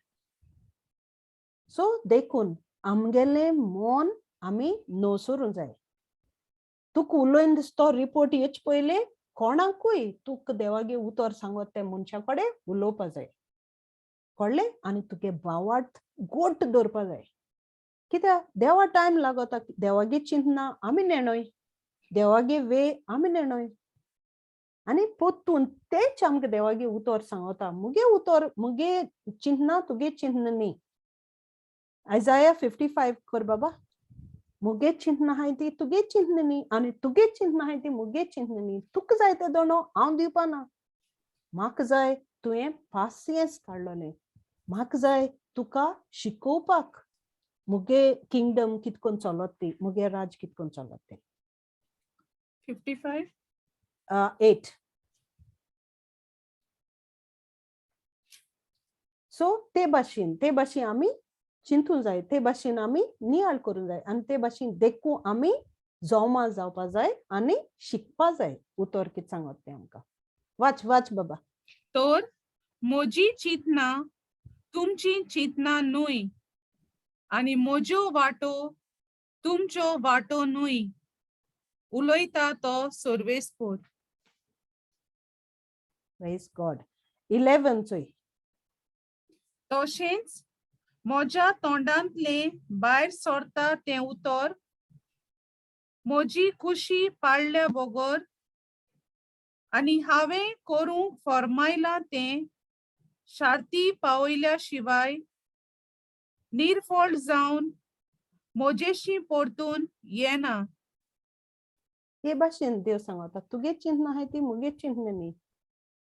A: सो देखून आमगेलें मन आमी नसरूंक जाय. तुका उलोवन दिसता तो रिपोर्ट येवचे पयलीं कोणाकूय तुका देवागे उतर सांगत ते मनशा कडेन उलोवपा जाय, कळ्ळें? आनी तुगे भावार्थ गोट दवरपा जाय. कित्याक देवा टायम लागता, देवागे चिंतना आमी नेणोय, देवागे वे आमी नेणोय, आनी पोत्तून तेच आमकां देवागे उतर सांगता, मुगे उतर मुगे चिंतना तुगे चिंतना न्ही. आयजाया 55 कर बाबा, मुगे चिंतना आहाय ती तुगे चिंतना न्ही, आनी तुगे चिंतना आहाय ती मुगे चिंतना न्ही. तुका जाय तें दोणो हांव दिवपाना, म्हाका जाय तुवें पासियेंस काडलोलें, म्हाका जाय तुका शिकोवपाक मुगे किंगडम कितकोन चलत ती, मुगे राज कितकोन चलत तें.
I: 55
A: 8. सो ते भाशेन आमी चिंतूंक जाय, ते भाशेन आमी नियाळ करूंक जाय, आनी ते भाशेन देखून आमी जोमा जावपा जाय आनी शिकपा जाय उतर कितें सांगत तें आमकां. वाच वाच बाबा.
I: तर म्हजी चिंतना तुमची चिंतना न्हय, आनी म्हज्यो वाटो तुमच्यो वाटो न्हय, उलयता तो सर्वेस्पोर.
A: Praise God. 11 चोय.
I: तशेंच म्हज्या तोंडांतलें भायर सरता तें उतर म्हजी खुशी पाळल्या बगर आनी हांवें करूंक फर्मायलां तें शार्ती पावयल्या शिवाय निर्फळ जावन म्हजेशी परतून येना.
A: हे भाशेन देव सांगता तुगे चिंतना आहाय ती मुगे चिंतना न्ही.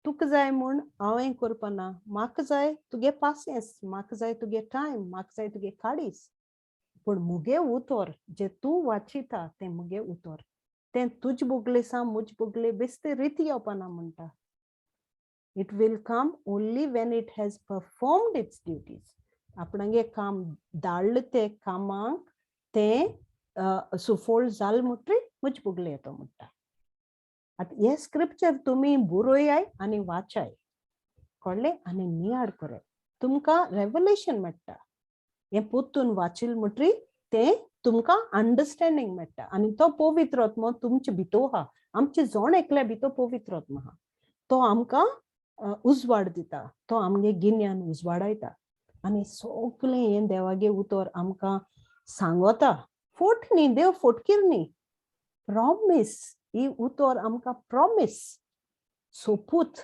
A: तुका जाय म्हूण हांवें करपाना, म्हाका जाय तुगे पासियेंस, म्हाका जाय तुगे टायम, म्हाका जाय तुगे काडीस, पूण मुगे उतर जे तूं वाचिता तें मुगे उतर, तें तुज बोगले सा मुज बोगले बेस्ते रिती येवपाना म्हणटा. It will come only when it has performed its duties. आपणागे काम धाडलें ते कामाक तें सुफळ जाल म्हणटरी मुज बोगले येता म्हणटा. आतां हे स्क्रिप्चर तुमी बरोयाय आनी वाचाय, कळ्ळें? आनी नियाळ कराय, तुमकां रेवलेशन मेळटा. हें पोत्तून वाचिल म्हणटरी तें तुमकां अंडरस्टँडींग मेळटा आनी तो पवित्र आत्मो तुमचे भितर आहा. आमचे जण एकल्या भितर पवित्र आत्मो आहा. तो आमकां उजवाड दिता, तो आमगे गिन्यान उजवाडायता आनी सगळें हें देवागे उतर आमकां सांगता. फोट न्ही, देव फोटकीर न्ही, प्रॉमीस. ही उतर आमकां प्रॉमीस, सोपूत,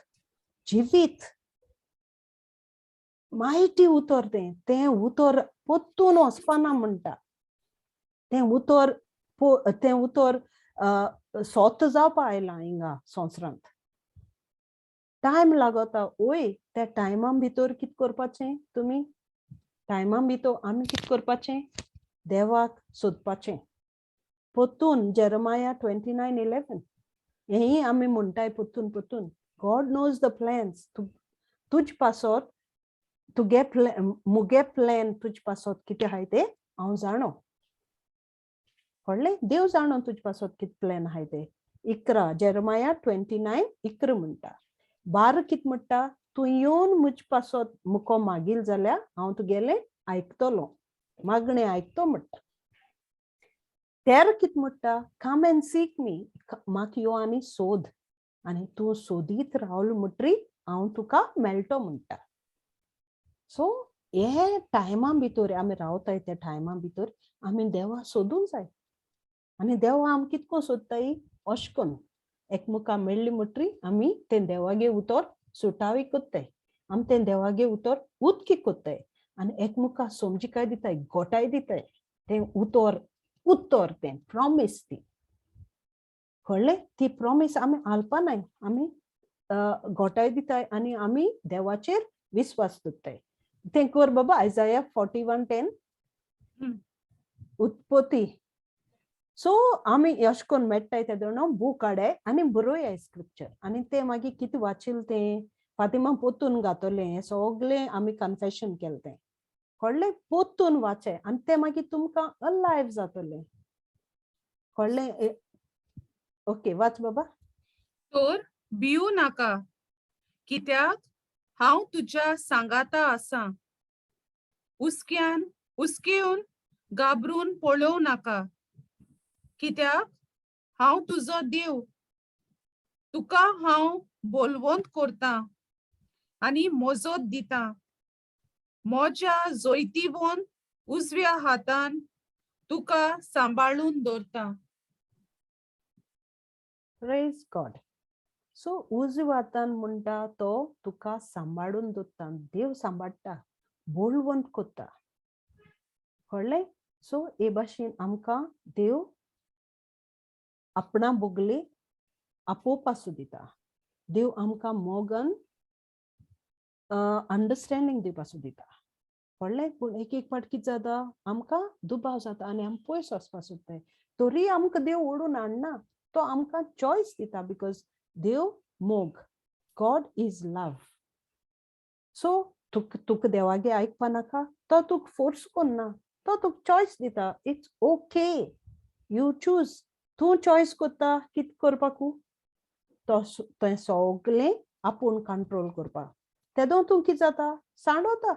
A: जिवीत माहिती उतर. तें तें उतर पोत्तून वचपाना म्हणटा. तें उतर तें उतर सोत जावपा आयलां हिंगा संवसारांत. टायम लागता ओय. त्या टायमा भितर कित करपाचें तुमी? टायमा भितर आमी कित करपाचें? देवाक सोदपाचें पोतून. जेरमाया 29:11 हेंय आमी म्हणटाय पोतून पोतून. God knows the plans तुज पासत. तुगे प्लॅन, मुगे प्लॅन तुज पासत कितें आहाय ते हांव जाणो. कळ्ळें? देव जाणो तुज पासत कितें प्लॅन आहाय ते. 11, जेरमाया 29:11 म्हणटा. 12 कित म्हणटा? तूं येवन म्हज पासत मुको मागील जाल्यार हांव तुगेलें आयकतलो, मागणें आयकतो म्हणटा. 13 कित म्हणटा? Come and seek me. म्हाका यो आनी सोद आनी तूं सोदीत रावलो म्हणटरी हांव तुका मेळटो म्हणटा. सो हे टायमा भितर आमी रावताय, त्या टायमा भितर आमी देवा सोदूंक जाय. आनी देवा आमी कितको सोदताय? अशें करून एकमुका मेळ्ळी म्हणटरी आमी तें देवागे उतर सुटावी कोत्ताय, आमी तें देवागे उतर उदकी कोत्ताय आनी एकमुका समजिकाय दिताय, गोटाय दिताय. तें उतर, उतर तें प्रॉमीस ती. कळ्ळें? ती प्रॉमीस आमी हालपा नाय. आमी गोटाय दिताय आनी आमी देवाचेर विस्वास दवरताय. तें कर बाबा, आयजाया 41:10. उत्पत्ती. सो आमी अशें करून मेळटाय तेदोना बूक काडाय आनी बरोयाय स्क्रिप्चर आनी तें मागीर कितें वाचिल तें फातिमा पोतून घातलें. हें सगळें आमी कन्फेशन केलें तें. कळ्ळें? पोतून वाचे आनी तें मागीर तुमकां अलायव जातलें. कळ्ळें? ओके, वाच बाबा.
I: तर भिवू नाका, कित्याक हांव तुज्या सांगाता आसा. हुस्क्यान हुस्केवन घाबरून पळोवं नाका, कित्याक हांव तुजो देव. तुका हांव बोलवंत करता आनी मोजोत दिता. म्हज्या जैतिवंत उजव्या हातान तुका सांबाळून दवरता.
A: Praise God. सो उजव्या हातान म्हणटा तो तुका सांबाळून दवरता. देव सांबाळटा, बळवंत करता. कळ्ळें? सो हे भाशेन आमकां देव आपणा बोगले आपोवपासो दिता. देव आमकां मोगन अंडरस्टँडींग दिवपाचो दिता. कळ्ळें? पूण एक एक फावट कितें जाता, आमकां दुबाव जाता आनी आमी पयस वचपा सोदताय. तरी आमकां देव ओडून हाडना, तो आमकां चॉयस दिता, because देव मोग. God is love. So तुका देवागे आयकपा नाका, तो तुका फोर्स कोन्ना, तो तुका चॉयस दिता. It's okay, you choose. तूं चॉयस करता कितें करपाकू. तो तें सगळें आपूण कंट्रोल करपाक. तेदो तूं कितें जाता, सांडवता.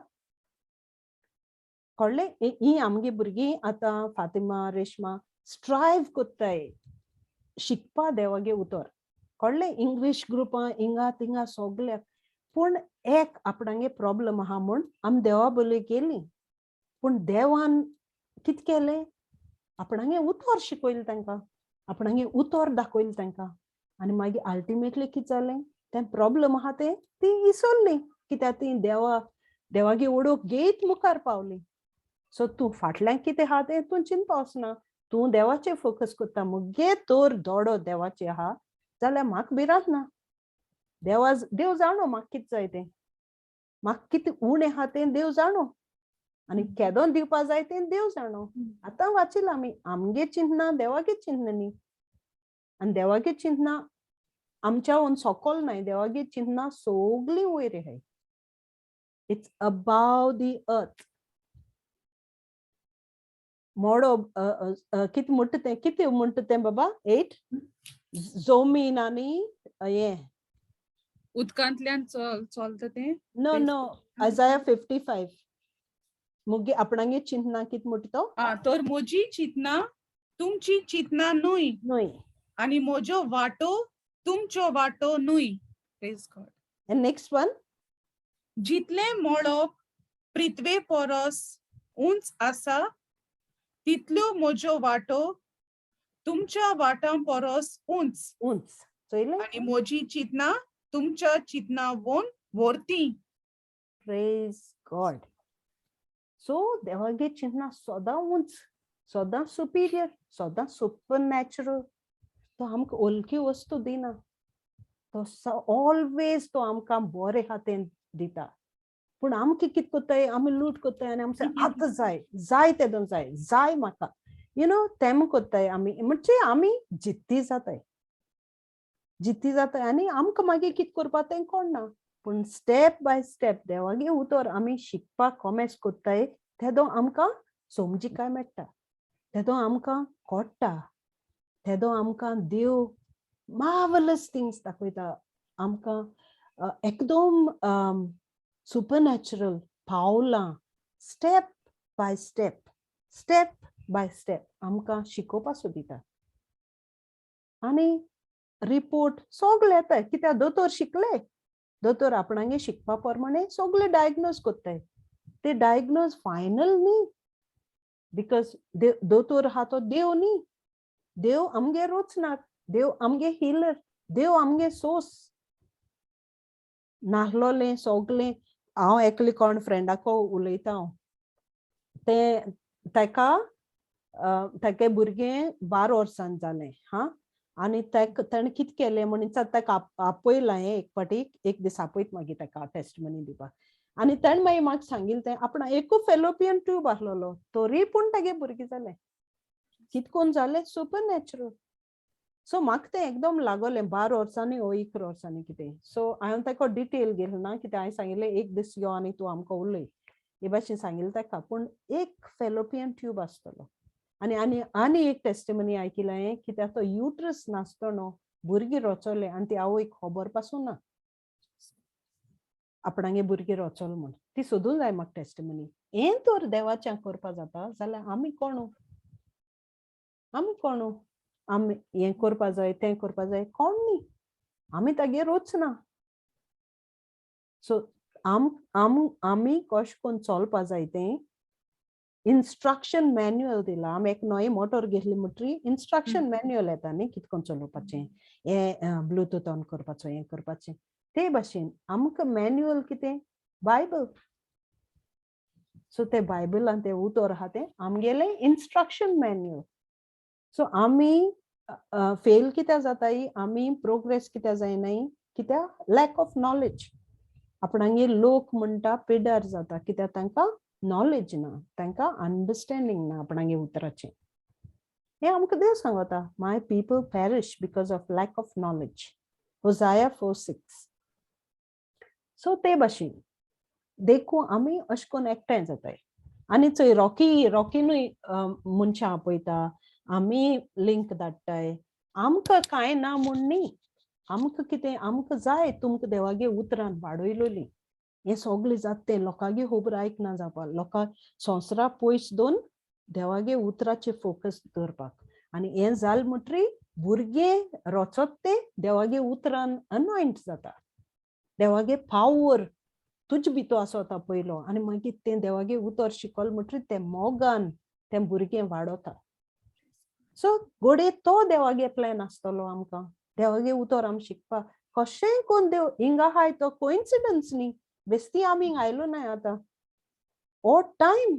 A: कळ्ळें? ही आमगे भुरगीं आतां फातिमा, रेश्मा स्ट्रायव कोत्ताय शिकपा देवागे उतर. कळ्ळें? इंग्लीश ग्रुपां हिंगा थिंगा सगल्याक. पूण एक आपणागे प्रॉब्लम आहा म्हूण आमी देवा बोली केली. पूण देवान कितें केलें? आपणागे उतर शिकयलें तांकां, आपणागे उतर दाखयलें तांकां आनी मागीर अल्टिमेटली कितें जालें? तें प्रॉब्लम आहा तें ती विसरली, कित्याक ती देवा देवागे ओडूक घेयत मुखार पावली. सो तूं फाटल्यान कितें आहा तें तूं चिंतपा वचना. तूं देवाचेर फोकस करता. मुगे तर दोडो देवाचे आहा जाल्यार म्हाका भिरांत ना. देवा, देव जाणो म्हाका कितें जाय तें, म्हाका कितें उणें आहा तें देव जाणो आनी केदोन दिवपा जाय तें देव जाणो. आतां वाचिलां आमी, आमगे चिंतना देवागे चिंतना न्ही आनी देवागे चिंतना आमच्या सोकोल नाय. देवागे चिंतना सगळीं वयर आहाय. It's above the earth. मोडो कितें म्हणटा तें? कितें म्हणटा तें बाबा? एट जमीन आनी हें.
I: उदकांतल्यान चल चलता तें.
A: No, no, Isaiah 55. मुगे आपणागे चिंतना कित म्हणटा तो?
I: आ, तर म्हजी चिंतना तुमची चिंतना न्हय
A: न्हय.
I: आनी म्हज्यो वाटो तुमच्यो वाटो न्हय. Praise God.
A: And next one.
I: जितलें मळब पृथ्वे परस उंच आसा तितल्यो म्हज्यो वाटो तुमच्या वाटां परस उंच
A: उंच, चोयलें?
I: आनी म्हजी चिंतना तुमच्या चिंतना वोन वर्ती.
A: Praise God. सो देवागे चिंतना सदां उंच, सदां सुपिरियर, सदां सुपर नॅचरल. तो आमकां ओलकी वस्तू दिना, तो ऑलवेज तो आमकां बरे हातेन दिता. पूण आमकां कित कोत्ताय, आमी लूट कोत्ताय आनी आमचे आतां जाय, जाय तेदोन जाय, जाय म्हाका, you know, तेम कोत्ताय आमी. म्हणजे आमी जिद्दी जाताय, जिद्दी जाताय आनी आमकां मागीर कित करपा तें कोणना. पूण स्टेप बाय स्टेप देवागे उतर आमी शिकपाक कोमेस कोत्ताय तेदो आमकां समजिकाय मेळटा, तेदो आमकां कोट्टा, तेदो आमकां देव मावलस थिंग्स दाखयता आमकां. एकदम सुपरनॅचरल पावलां, step by step, step by step आमकां शिकोवपा सोदिता. आनी रिपोर्ट सगळे येताय कित्याक दोतोर शिकले, दोतोर आपणागे शिकपा प्रमाणे सगळे डायग्नोज कोत्ताय. ते डायग्नोज फायनल न्ही, because दोतोर आहा तो देव न्ही. देव आमगे रोचनाक, देव आमगे हिलर, देव आमगे सोर्स नाहलोलें सगळें. हांव एकले कोण फ्रेंडाको उलयता हांव, तें ताका ताके भुरगें 12 वर्सान जालें. हा, आनी ताका ताणें कितें केलें म्हणून ताका आपयलां हें एक फावटी, एक दीस आपयत मागीर ताका टेस्टमनी दिवपाक. आनी ताणें मागीर म्हाका सांगिल्लें तें आपण एकू फेलोपियन ट्यूब आसलेलो तरी पूण तागे भुरगें जालें. कित कोन जालें? Super natural. सो म्हाका तें एकदम लागोलें, 12 वर्सांनी ओ 11 वर्सांनी कितें. सो हांवें ताका डिटेल घेतलें ना, कितें हांवें सांगिल्लें एक दीस यो आनी तूं आमकां उलय हे भाशेन सांगिल्लें ताका. पूण एक फेलोपियन ट्यूब आसतलो. आनी आनी आनी एक टेस्टिमनी आयकिलां हांवें, कित्याक तो युट्रस नासतो न्हू, भुरगीं रोचोलें आनी ती आवयक खबर पासून ना आपणागे भुरगीं रोचोल म्हूण. ती सोदूंक जाय म्हाका टेस्टिमनी. हें तर देवाचें करपा जाता जाल्यार आमी कोण, आमी कोण आमी हें करपा जाय तें करपा जाय? कोण न्ही, आमी तागेर रोच ना. सो आम आम आमी कशें करून चलपा जाय तें इन्स्ट्रक्शन मॅन्युअल दिला. आमी एक नवी मोटर घेतली म्हणटरी इन्स्ट्रक्शन मॅन्युअल येता न्ही, कितें करून चलोवपाचें, हें ब्लुटूथ ऑन करपाचो, हें करपाचें. ते भाशेन आमकां मॅन्युअल कितें? बायबल. सो ते बायबलान तें उतर आहा तें आमगेलें इन्स्ट्रक्शन मॅन्युअल. सो आमी फेल कित्याक जाताय, आमी प्रोग्रेस कित्याक जायनाय? कित्याक लॅक ऑफ नॉलेज. आपणागे लोक म्हणटा पिड्यार जाता कित्याक तांकां नॉलेज ना, तांकां अंडरस्टँडींग ना आपणागे उतराचें. हें आमकां देव सांगता, "My people perish because of lack of knowledge," Hosea 4:6. So ते भाशेन देखून आमी अशें करून एकठांय जाताय. आनी चोय, रॉकी रॉकीनूय मनशां आपयता, आमी लिंक धाडटाय. आमकां कांय ना म्हूण न्ही, आमकां कितें आमकां जाय तुमकां देवागे उतरान वाडयलोली. हें सगळें जाता तें लोकांगे खबर आयकना जावपाक, लोकांक संवसारा पयस दोन देवागे उतराचेर फोकस दवरपाक. आनी हें जालें म्हणटरी भुरगें रोचत तें देवागे उतरान अनॉयंट जाता. देवागे पावर तुजे भितर आसता पयलो आनी मागीर तें देवागे उतर शिकल म्हणटरी तें मोगान तें भुरगें वाडोता. सो घडये तो देवागे प्लॅन आसतलो, आमकां देवागे उतर आमी शिकपाक. कशेंय कोन्न देव हिंगा आहाय तो कोइन्सिडन्स न्ही. बेस्ती आमी हिंगा आयलो नाय आतां हो टायम.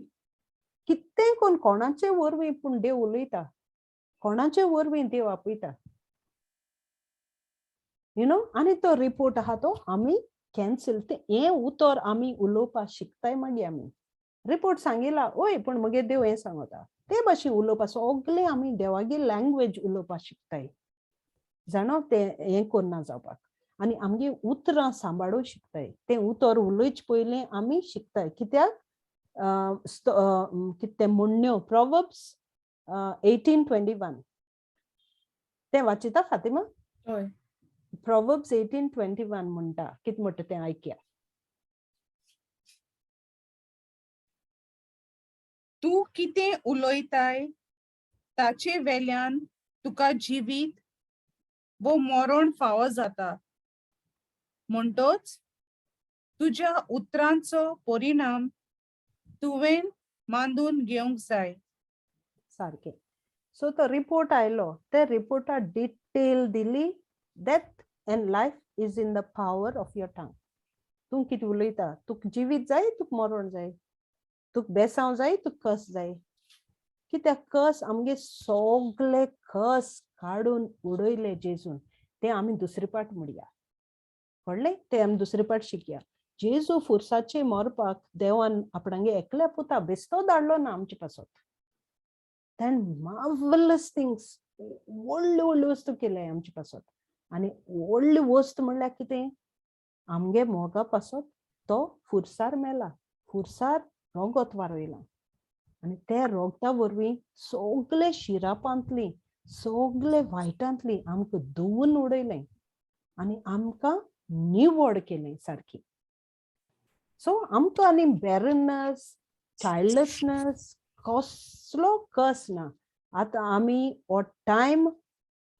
A: कितें कोन्न कोणाचे वरवीं पूण देव उलयता, कोणाचे वरवीं देव आपयता, you know. आनी तो रिपोर्ट आहा तो आमी कॅन्सल ते हें उतर आमी उलोवपाक शिकताय. मागीर आमी रिपोर्ट सांगिला, ओय पूण मगीर देव हें सांगता, ते भाशेन उलोवपा सगळें आमी देवागे लँग्वेज उलोवपाक शिकताय जाणा, तें हें करना जावपाक. आनी आमगे उतरां सांबाळूंक शिकताय. तें उतर उलोवचे पयलीं आमी शिकताय कित्याक कितें तें म्हणण्यो, प्रोवर्ब्स 18:21, तें वाचिता फातिमा?
I: हय.
A: प्रोवर्ब्स 18:21 म्हणटा, कितें म्हणटा तें आयकया.
I: तूं कितें उलयताय ताचे वेल्यान तुका जिवीत वो मरण फावो जाता म्हणटोच तुज्या उतरांचो परिणाम तुवें मांदून घेवंक जाय.
A: सारकें. सो तो रिपोर्ट आयलो, ते रिपोर्टात डिटेल दिली, death and life is in the power of your tongue. तूं कितें उलयता, तुका जिवीत जाय, तुका मरण जाय, तुका बेसांव जाय, तुका कस जाय. कित्याक कस आमगे सगळे कस काडून उडयले जेजून. ते आमी दुसरे पाट म्हणया, कळ्ळें? ते आमी दुसरे पाट शिकया. जेजू फुरसाचे मरपाक देवान आपणागे एकल्या पुता बेस्तो धाडलो ना आमचे पासत. ताणें मार्वलस थिंग्स, व्हडल्यो व्हडल्यो वस्तू केले आमचे पासत. आनी व्हडली वस्त म्हणल्यार कितें? आमगे मोगा पासत तो फुरसार मेला, फुरसार रोगत वारयलां आनी त्या रोगता वरवीं सगळे शिरापांतली, सगळे वायटांतली आमकां धुवन उडयलें आनी आमकां निवड केलें सारकी. सो आमकां आनी बॅरनस, चायल्डलेसनस, कसलो कस ना. आतां आमी हो टायम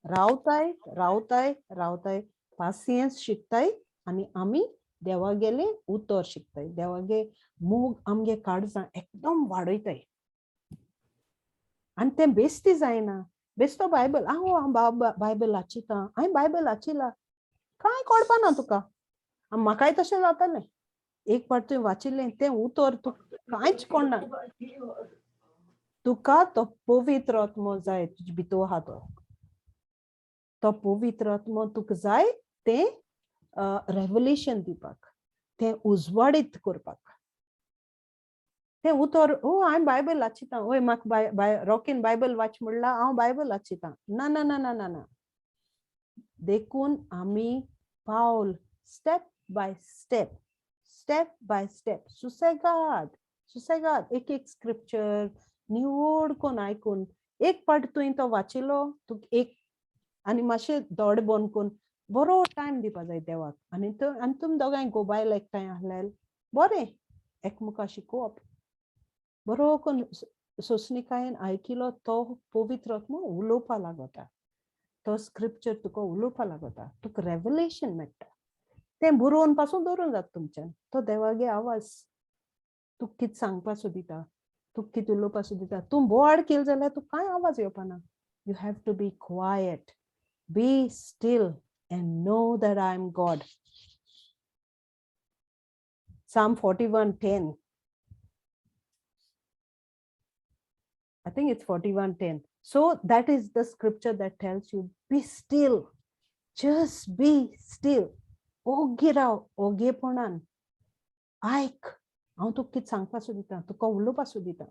A: रावताय, रावताय, रावताय, पासियेंस शिकताय आनी आमी देवागेलें उतर शिकताय, देवागे मोग आमगे काळजां एकदम वाडयताय. आनी तें बेस्ती जायना. बेस्तो बायबल, हांव बायबल वाचिता, हांवें बायबल वाचिला, कांय कळपा ना तुका. म्हाकाय तशें जातालें. एक फावट तुवें वाचिल्लें तें उतर तुका कांयच कळना. तुका तो पवित्र आत्मो जाय, तुजे भितर आहा तो. तो पवित्र आत्मो तुका जाय तें रेवलेशन दिवपाक, तें उजवाडीत करपाक. तें उतर, ओ हांवें बायबल वाचिता, ओय म्हाका बाय बाय रॉकीन बायबल वाच म्हणलां, हांव बायबल वाचिता. ना ना ना ना ना ना. देखून आमी पावल step by step, step by step, सुसेगाद सुसेगाद एक एक स्क्रिप्चर निवड कोन आयकून. एक पाट तुवें तो वाचिलो तुका एक आनी मातशें दोळे बंद करून बरो टायम दिवपा जाय देवाक. आनी तो आनी तुमी दोगांय गोबायल एकठांय आहल्यार बरें, एकमुका शिकोवप बरो करून. सोंसणिकायेन आयकिलो तो पवित्र आत्मो उलोवपा लागता, तो स्क्रिप्चर तुका उलोवपा लागता, तुका रेवलेशन मेळटा. तें बरोवन पासून दवरूंक जाता तुमच्यान. तो देवागे आवाज तुका कितें सांगपा सोदिता, तुका कितें उलोवपा सोदिता. तूं बोवाळ केलो जाल्यार तुका कांय आवाज येवपा ना. You have to be quiet, be still and know that I am God. Psalm 41:10. I think it's 41:10. So that is the scripture that tells you, be still, just be still. ओगी राव, ओगेपणान आयक, हांव तुका कितें सांगपा सोदिता, तुका उलोवपा सोदिता.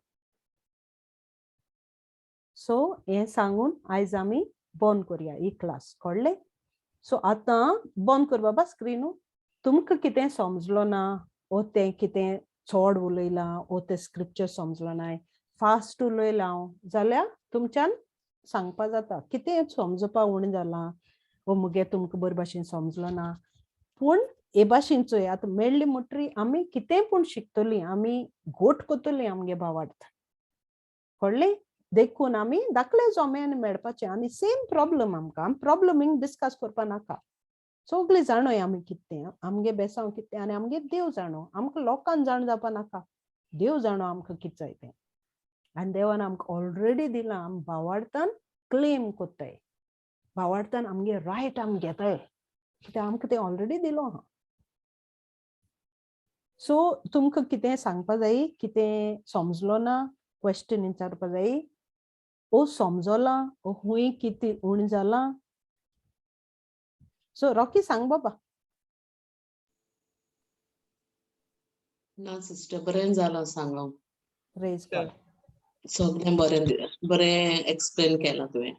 A: सो हें सांगून आयज आमी बंद करया ही क्लास, कळ्ळें? सो आतां बंद कर बाबा स्क्रिनू. तुमकां कितें समजलो ना, ओ तें कितें चड उलयलां, ओ तें स्क्रिप्चर समजलो ना, फास्ट उलयलां हांव जाल्यार तुमच्यान सांगपा जाता. कितें समजुपा उणें जालां, ओ मुगे तुमकां बरे भाशेन समजलो ना, पूण हे भाशेन चोय आतां मेळ्ळी म्हणटरी आमी कितें पूण शिकतलीं, आमी गोट करतलीं आमगे भावार्थ, कळ्ळें? देखून आमी धाकले जोम्यान मेळपाचें. आनी सेम प्रॉब्लम आमकां, आमी प्रॉब्लमींग डिस्कस करपा नाका. सगळीं जाणोय आमी कितें, आमगे बेसांव कितें आनी आमगे देव जाणो. आमकां लोकांक जाण जावपा नाका, देव जाणो आमकां कितें जाय तें. आनी देवान आमकां ऑलरेडी दिलां. आमी भावार्थान क्लेम कोत्ताय, भावार्थान आमगे रायट आमी घेताय, कित्याक आमकां तें ऑलरेडी दिलो आहा. सो तुमकां कितें सांगपा जाय, कितें समजलो ना, क्वेश्चन विचारपा जाय, ओ समजलां, ओ खूंय कितें उणें जालां. सो रॉकी सांग बाबा.
H: ना सिस्टर, बरें जालां सांगोंक.
A: Praise God.
H: सगळें बरें बरें एक्सप्लेन केलां तुवें.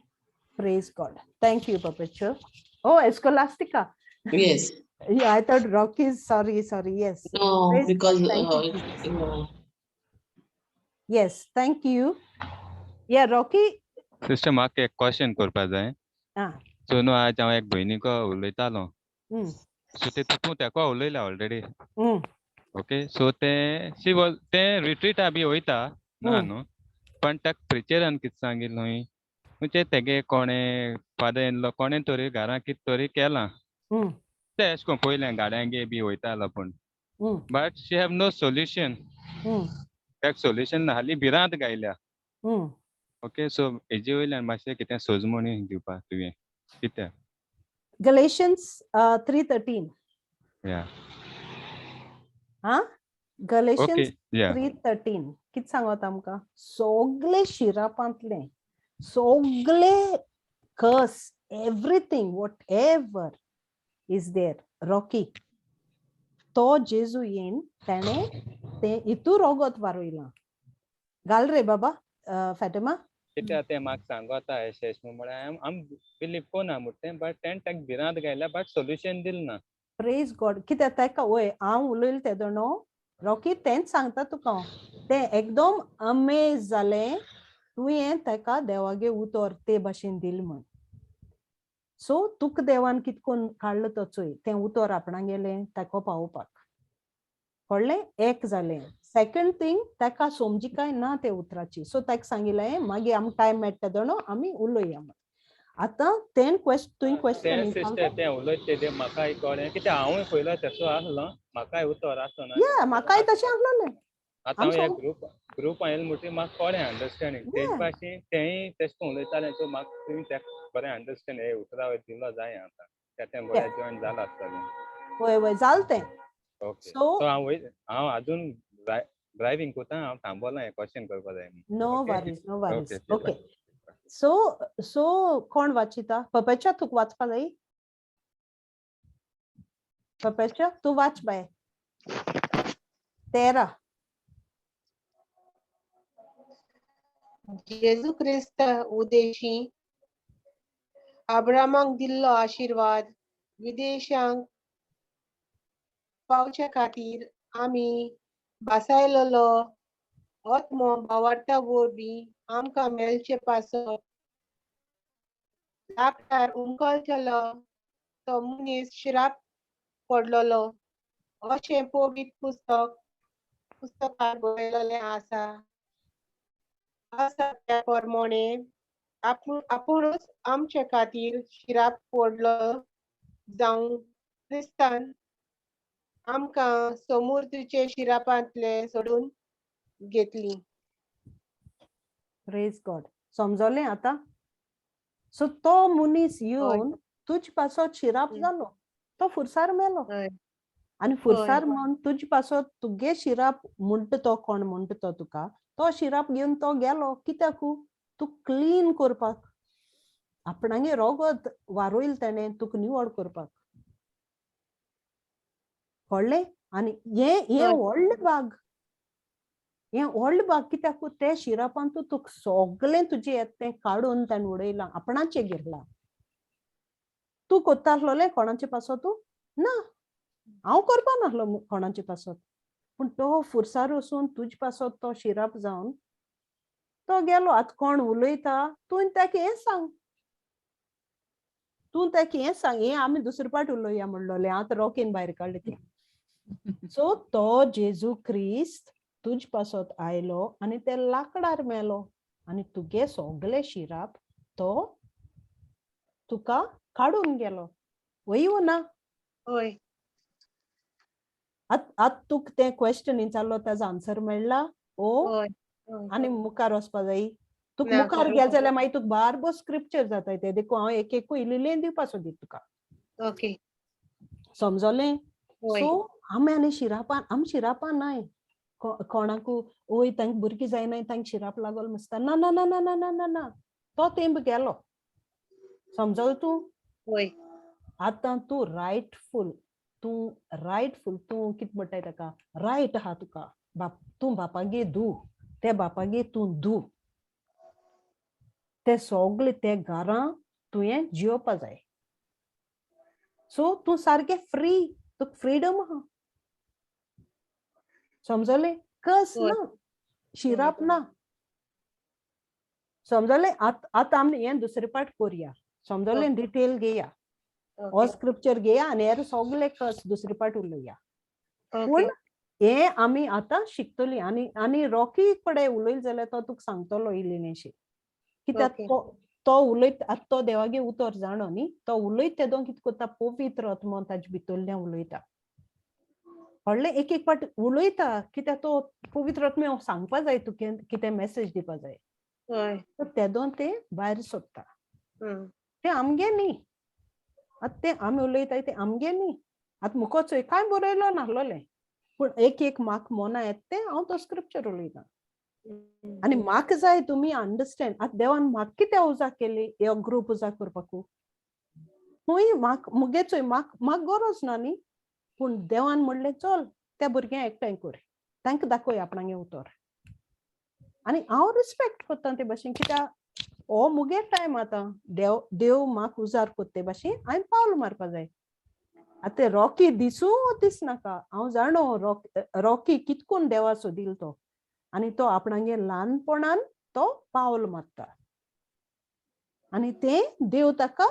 A: Praise God. Thank you, Papacho. Oh, Escolastica.
H: Yes.
A: Yeah, I thought Rocky's. Sorry, sorry. Yes.
H: No,
A: Praise God.
H: because
A: Thank you, Jesus. Yes, thank you. Yeah, Rocky.
J: Sister, म्हाका एक question करपा जाय. So न्हू आयज हांव एक भयणीक उलयतालो. सो ते तूं तेका उलयला ऑलरेडी. ओके, सो तें शी वॉज तें रिट्रीटा बी वयता. ना न्हू, पण ताका प्रिचरान कितें सांगिल्लें न्हय, म्हणजे तेगे कोणें फादर इन लॉ कोणें तरी घरां कितें तरी केलां. तें एशें कोन्न पयलें गाड्यांगे बी वयतालो पूण, but she have no solution. ताका सोल्युशन ना, हालीं भिरांत गायल्या. ओके, सो हेजे वयल्यान मातशें कितें सोजमणी दिवपा तुवें कित्याक?
A: Galatians 3:13.
J: या.
A: हा, Galatians
J: okay या.
A: 3:13 कित सांगता आमकां? सगळे शिरापांतले सगळे curse, everything, whatever is there, Rocky, तो जेजू येन तेणे तें इतू रोगत वारयलां. घाल रे बाबा फॅटिमा.
J: कित्याक तें म्हाका सांगता एशें एशें म्हळ्यार हांव बिलीव कोना म्हूण तें, बट तेणें ताका भिरांत घायल्या, बट सोल्युशन दिलें ना.
A: प्रेज गॉड. कित्याक ताका वय हांव उलयलें तेदो न्हू रॉकी, तेंच सांगता तुका हांव. तें एकदम अमेज जालें तुवें ताका देवागे उतर ते भाशेन दिल म्हण. सो तुका देवान कित कोन्न काडलो तो चोय, तें उतर आपणागेलें ताका पावोवपाक. कळ्ळें? एक जालें. सेकंड थिंग, ताका समजिकाय ना ते उतराची. सो ताका सांगिलें मागीर आमकां टायम मेळटा तेदो आमी उलोवया म्हण. आतां तें तुवें क्वेश्चन
J: तें सिस्टर तें उलयता तें म्हाकाय कळ्ळें, कित्याक हांवूय पयलो तसो आसलो, म्हाकाय उतर आसना.
A: या, म्हाकाय तशें आसलोलें.
J: आतां हांव एक ग्रुप आयलो म्हणटकीर म्हाका कळ्ळें अंडरस्टँडींग तेज भाशेन तेंय तशें करून उलयतालें. सो म्हाका तुवें तें बरें अंडरस्टँड हे उतरां दिलो जाय आतां तें बरें जॉयन जालां आसतलें.
A: वय वय, जालें तें.
J: ओके, सो हांव हांव अजून ड्रायव्हिंग करता, हांव थांबोलां, हें क्वेश्चन करपा जाय.
A: No worries, no worries. Okay, so so कोण वाचिता? पपेच्या तुका वाचपा जाय? पपेच्या तूं वाच बाय 13.
C: जेजू क्रिस्त उदेशी अब्रामाक दिल्लो आशिर्वाद विदेशांक पावच्या खातीर आमी भासायलेलो आत्मो भावार्था वरवीं आमकां मेळचे पासत लाकडार उमकळटलो तो मनीस शिराप पडलेलो अशें पवित्र पुस्तकार बरयलेलें आसा. आसा त्या प्रमाणे आपुणूच आमचे खातीर शिराप पडलो जावं क्रिस्तान आमकां समृद्धीचे शिरापांतले सोडून घेतली.
A: प्रेज गॉड. समजलें आतां? सो तो मनीस येवन तुज पासत शिराप जालो, तो फुरसार मेलो. आनी फुरसार म्हण तुज पासत तुगे शिराप म्हणटा तो, कोण म्हणटा तो तुका, तो शिराप घेवन तो गेलो. कित्याकू? तूं क्लीन करपाक, आपणागे रोगत वारोयल तेणें तुका निवळ करपाक. कळ्ळें? आनी हें हें व्हडलें भाग, हें व्हडलें भाग कित्याक ते शिरापान तुका सगळें तुजें येता तें काडून तेणें उडयलां, आपणाचें घेतलां. तूं कोत्ता आसलोलें कोणाचे पासत? तूं ना, हांव करपा नासलो कोणाचे पासत, पूण तो फुरसार वचून तुजे पासत तो शिराप जावन तो गेलो. आतां कोण उलयता तूं ताका हें सांग, तूं ताका हें सांग, हें आमी दुसरे पाट उलोवया म्हणलोलें, आतां रोकीन भायर काडलें तें. सो तो जेजू क्रिस्त तुज पासत आयलो आनी ते लाकडार मेलो आनी तुगे सगळे शिराप तो तुका काडून गेलो. वय ना?
C: हय.
A: आत तुका तें क्वेश्चन विचारलो ताजो आन्सर मेळ्ळा? ओ आनी मुखार वचपा जाय तुका? मुखार गेले जाल्यार मागीर तुका बारबो स्क्रिप्चर जाता ते, देखून हांव एक एकूय इल्लें दिवपा सोदी तुका.
C: ओके,
A: समजलें? सो आमी आनी शिरापान, आमी शिरापान नाय कोणाकू ओय तांकां भुरगीं जायनाय तांकां शिराप लागोल मसता. ना ना ना ना ना ना ना ना, तो तेंप गेलो. समजल तूं? आतां तूं रायटफूल, तूं रायटफूल, तूं कितें म्हणटाय ताका, रायट आहा तुका. बाप तूं बापागे धूव, ते बापागे तूं धूव, ते सगळे ते घरां तुवें जियोवपा जाय. सो तूं सारकें फ्री, तुका फ्रिडम आहा. समजलें? कस ना, शिराप ना. समजलें? आतां आमी हें दुसरे पाट करुया. समजलें? डिटेल घेया, हो स्क्रिप्चर घेया आनी हेर सगळे कस दुसरे पाट उलोवया. पूण हें आमी आतां शिकतलीं. आनी आनी रॉकी कडेन उलयले जाल्यार तो तुका सांगतलो इल्ली कित्याक तो तो उलयत आतां तो देवागे उतर जाणो न्ही, तो उलयत तेदो कितें करता, पवित्र आत्मो ताजे भितरल्यान उलयता. व्हडलें एक एक फावट उलयता कित्याक तो पवित्र आत्म्या सांगपा जाय तुका कितें मॅसेज दिवपा जाय. तर तेदो ते भायर सोदता. तें आमगे न्ही, आतां तें आमी उलयताय तें आमगे न्ही. आतां मुको चोय कांय बरयलो नासलोलें, पूण एक एक म्हाका मोना येता तें हांव तो स्क्रिप्चर उलयतां. आनी म्हाका जाय तुमी अंडरस्टँड. आतां देवान म्हाका कितें उजाक केली हो ग्रूप उजाक करपाकू, खंय म्हाका मुगे चोय म्हाका म्हाका गरज ना न्ही, पूण देवान म्हणलें चल त्या भुरग्यांक एकठांय कर, तांकां दाखय आपणागे उतर. आनी हांव रिस्पेक्ट करता ते भाशेन, कित्याक हो मुगे टायम आतां देव देव म्हाका उजार करता ते भाशेन हांवें पावल मारपा जाय. आतां ते रॉकी दिसूं दिसनाका, हांव जाणो रॉकी कितकून देवा सोदील तो, आनी तो आपणागे ल्हानपणान तो पावल मारता आनी तें देव ताका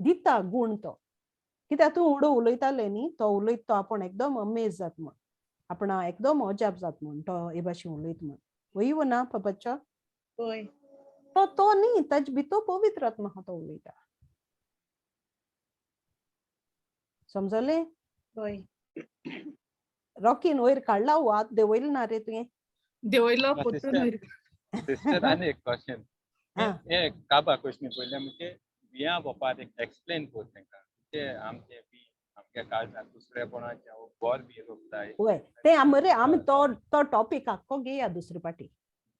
A: दिता गूण तो. कित्याक तूं उडो उलयतालें न्ही, तो उलयत तो आपूण एकदम अमेज जात म्हण, आपणा एकदम अजाप जात म्हण तो हे भाशेन उलयत म्हण. वय वो ना पप्पाच्या?
D: हय.
A: तो तो न्ही, ताजे भितर पवित्र आत्मा आहा तो उलयता. समजलें?
D: हय.
A: रॉकीन वयर काडला हो हात, देंवयलो ना रे तुवें?
I: देवयलो पोत्तून वयर.
J: सिस्टर आनी एक क्वेश्चन, हे काबा क्वेश्चन पयलें म्हणजे बियां रोवपाक एक एक्सप्लेन कर तांकां, ते आमचे बी आमच्या काळजांत दुसरेपणाचे बोर बी रोपताय.
A: वय तें मरे आमी तो तो टॉपीक आख्खो घेया दुसरे पाटी.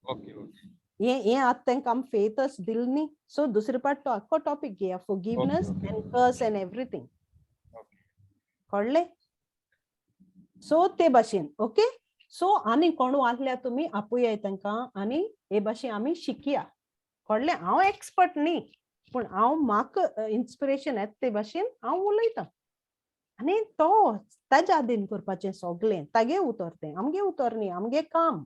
J: Okay okay.
A: हे हे आतां तांकां आमी फेथच दिल न्ही, सो दुसरे पाट तो आख्खो टॉपीक घेया, forgiveness and curse and everything. कळ्ळें? सो ते भाशेन ओके. सो आनी कोणू आहल्यार तुमी आपोयाय तांकां आनी हे भाशेन आमी शिकया. कळ्ळें? हांव एक्सपर्ट न्ही, पूण हांव म्हाका इन्स्पिरेशन येता ते भाशेन हांव उलयतां. आनी तो ताज्या आदीन करपाचें सगळें, तागे उतर तें, आमगे उतर न्ही, आमगे काम.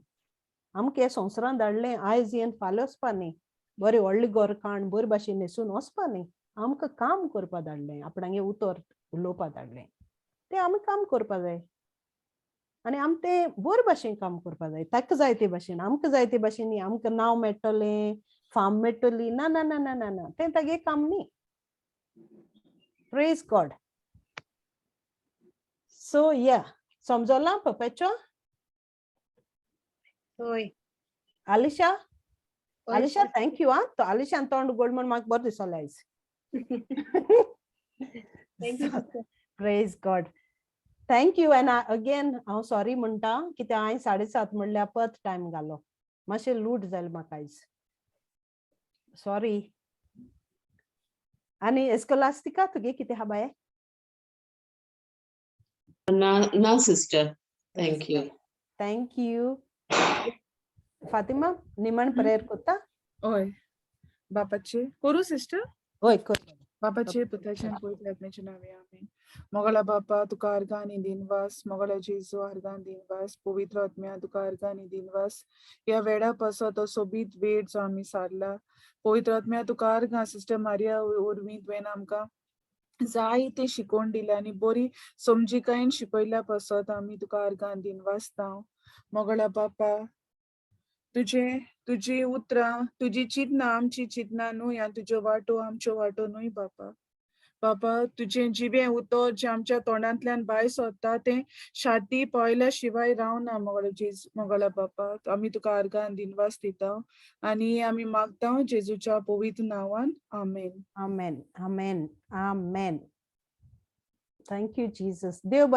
A: आमकां हे संवसारांत धाडलें आयज येवन फाल्यां वचपा न्ही, बरें व्हडलें घर काण बरे भाशेन न्हेसून वचपा न्ही, आमकां काम करपा धाडलें, आपणागे उतर उलोवपा धाडलें, तें आमी काम करपा जाय. आनी आमी तें बरे भाशेन काम करपा जाय, ताका जाय ते भाशेन, आमकां जाय ते भाशेन न्ही. आमकां नांव मेळटलें, फाम मेळटली, ना ना ना ना ना ना, तें तागे काम न्ही. Praise God. सो या समजलां पप्पाचो?
C: हय.
A: आलिशा?
C: हय,
A: आलिशा
C: sister.
A: Thank you. आं, तो आलिशान तोंड उगड म्हण म्हाका बरें दिसलें आयज.
C: Thank you, sister.
A: Praise God. Thank you. And again हांव सॉरी म्हणटा कित्याक हांवें 7:30 म्हणल्यार परत टायम घालो, मातशें लूट जालें म्हाका आयज, सॉरी. आनी एस्कोलास्टिका तुगे कितें आहा बाये?
H: ना ना sister, thank you.
A: Thank you. Fatima, निमण प्रेयर करता?
F: हय, बापाचे करूं सिस्टर?
A: हय कर.
F: बापाचे पुताचे आनी पवित्र आत्म्याच्या नांवे आमेन. मोगला बापा तुका अर्गां आनी दिनवास, मोगला जेजू अर्गां दिनवास, पवित्र आत्म्या तुका अर्गां आनी दिनवास. ह्या वेळा पासत हो सोबीत वेळ जो आमी सारला, पवित्र आत्म्या तुका अर्गां. सिस्टर मारिया वरवीं तुवें आमकां जायतें शिकोवन दिलें आनी बरी समजिकायेन शिकयल्या पासत आमी तुका अर्गां दिनवासता. मोगला बापा तुजे तुजी उतरां तुजी चिंतनां आमची चिंतनां न्हय आनी तुज्यो वाटो आमच्यो वाटो न्हय बापा. बापा तुजें जिवें उतर जें आमच्या तोंडांतल्यान भायर सरता तें शाती पावयल्या शिवाय रावना. मोगला जेजू, मोगला बापा आमी तुका अर्गां दिनवास दिता आनी आमी मागता जेजूच्या पवित्र नांवान, आमेन.
A: आमेन, आमेन, आमेन. Thank you Jesus. देव.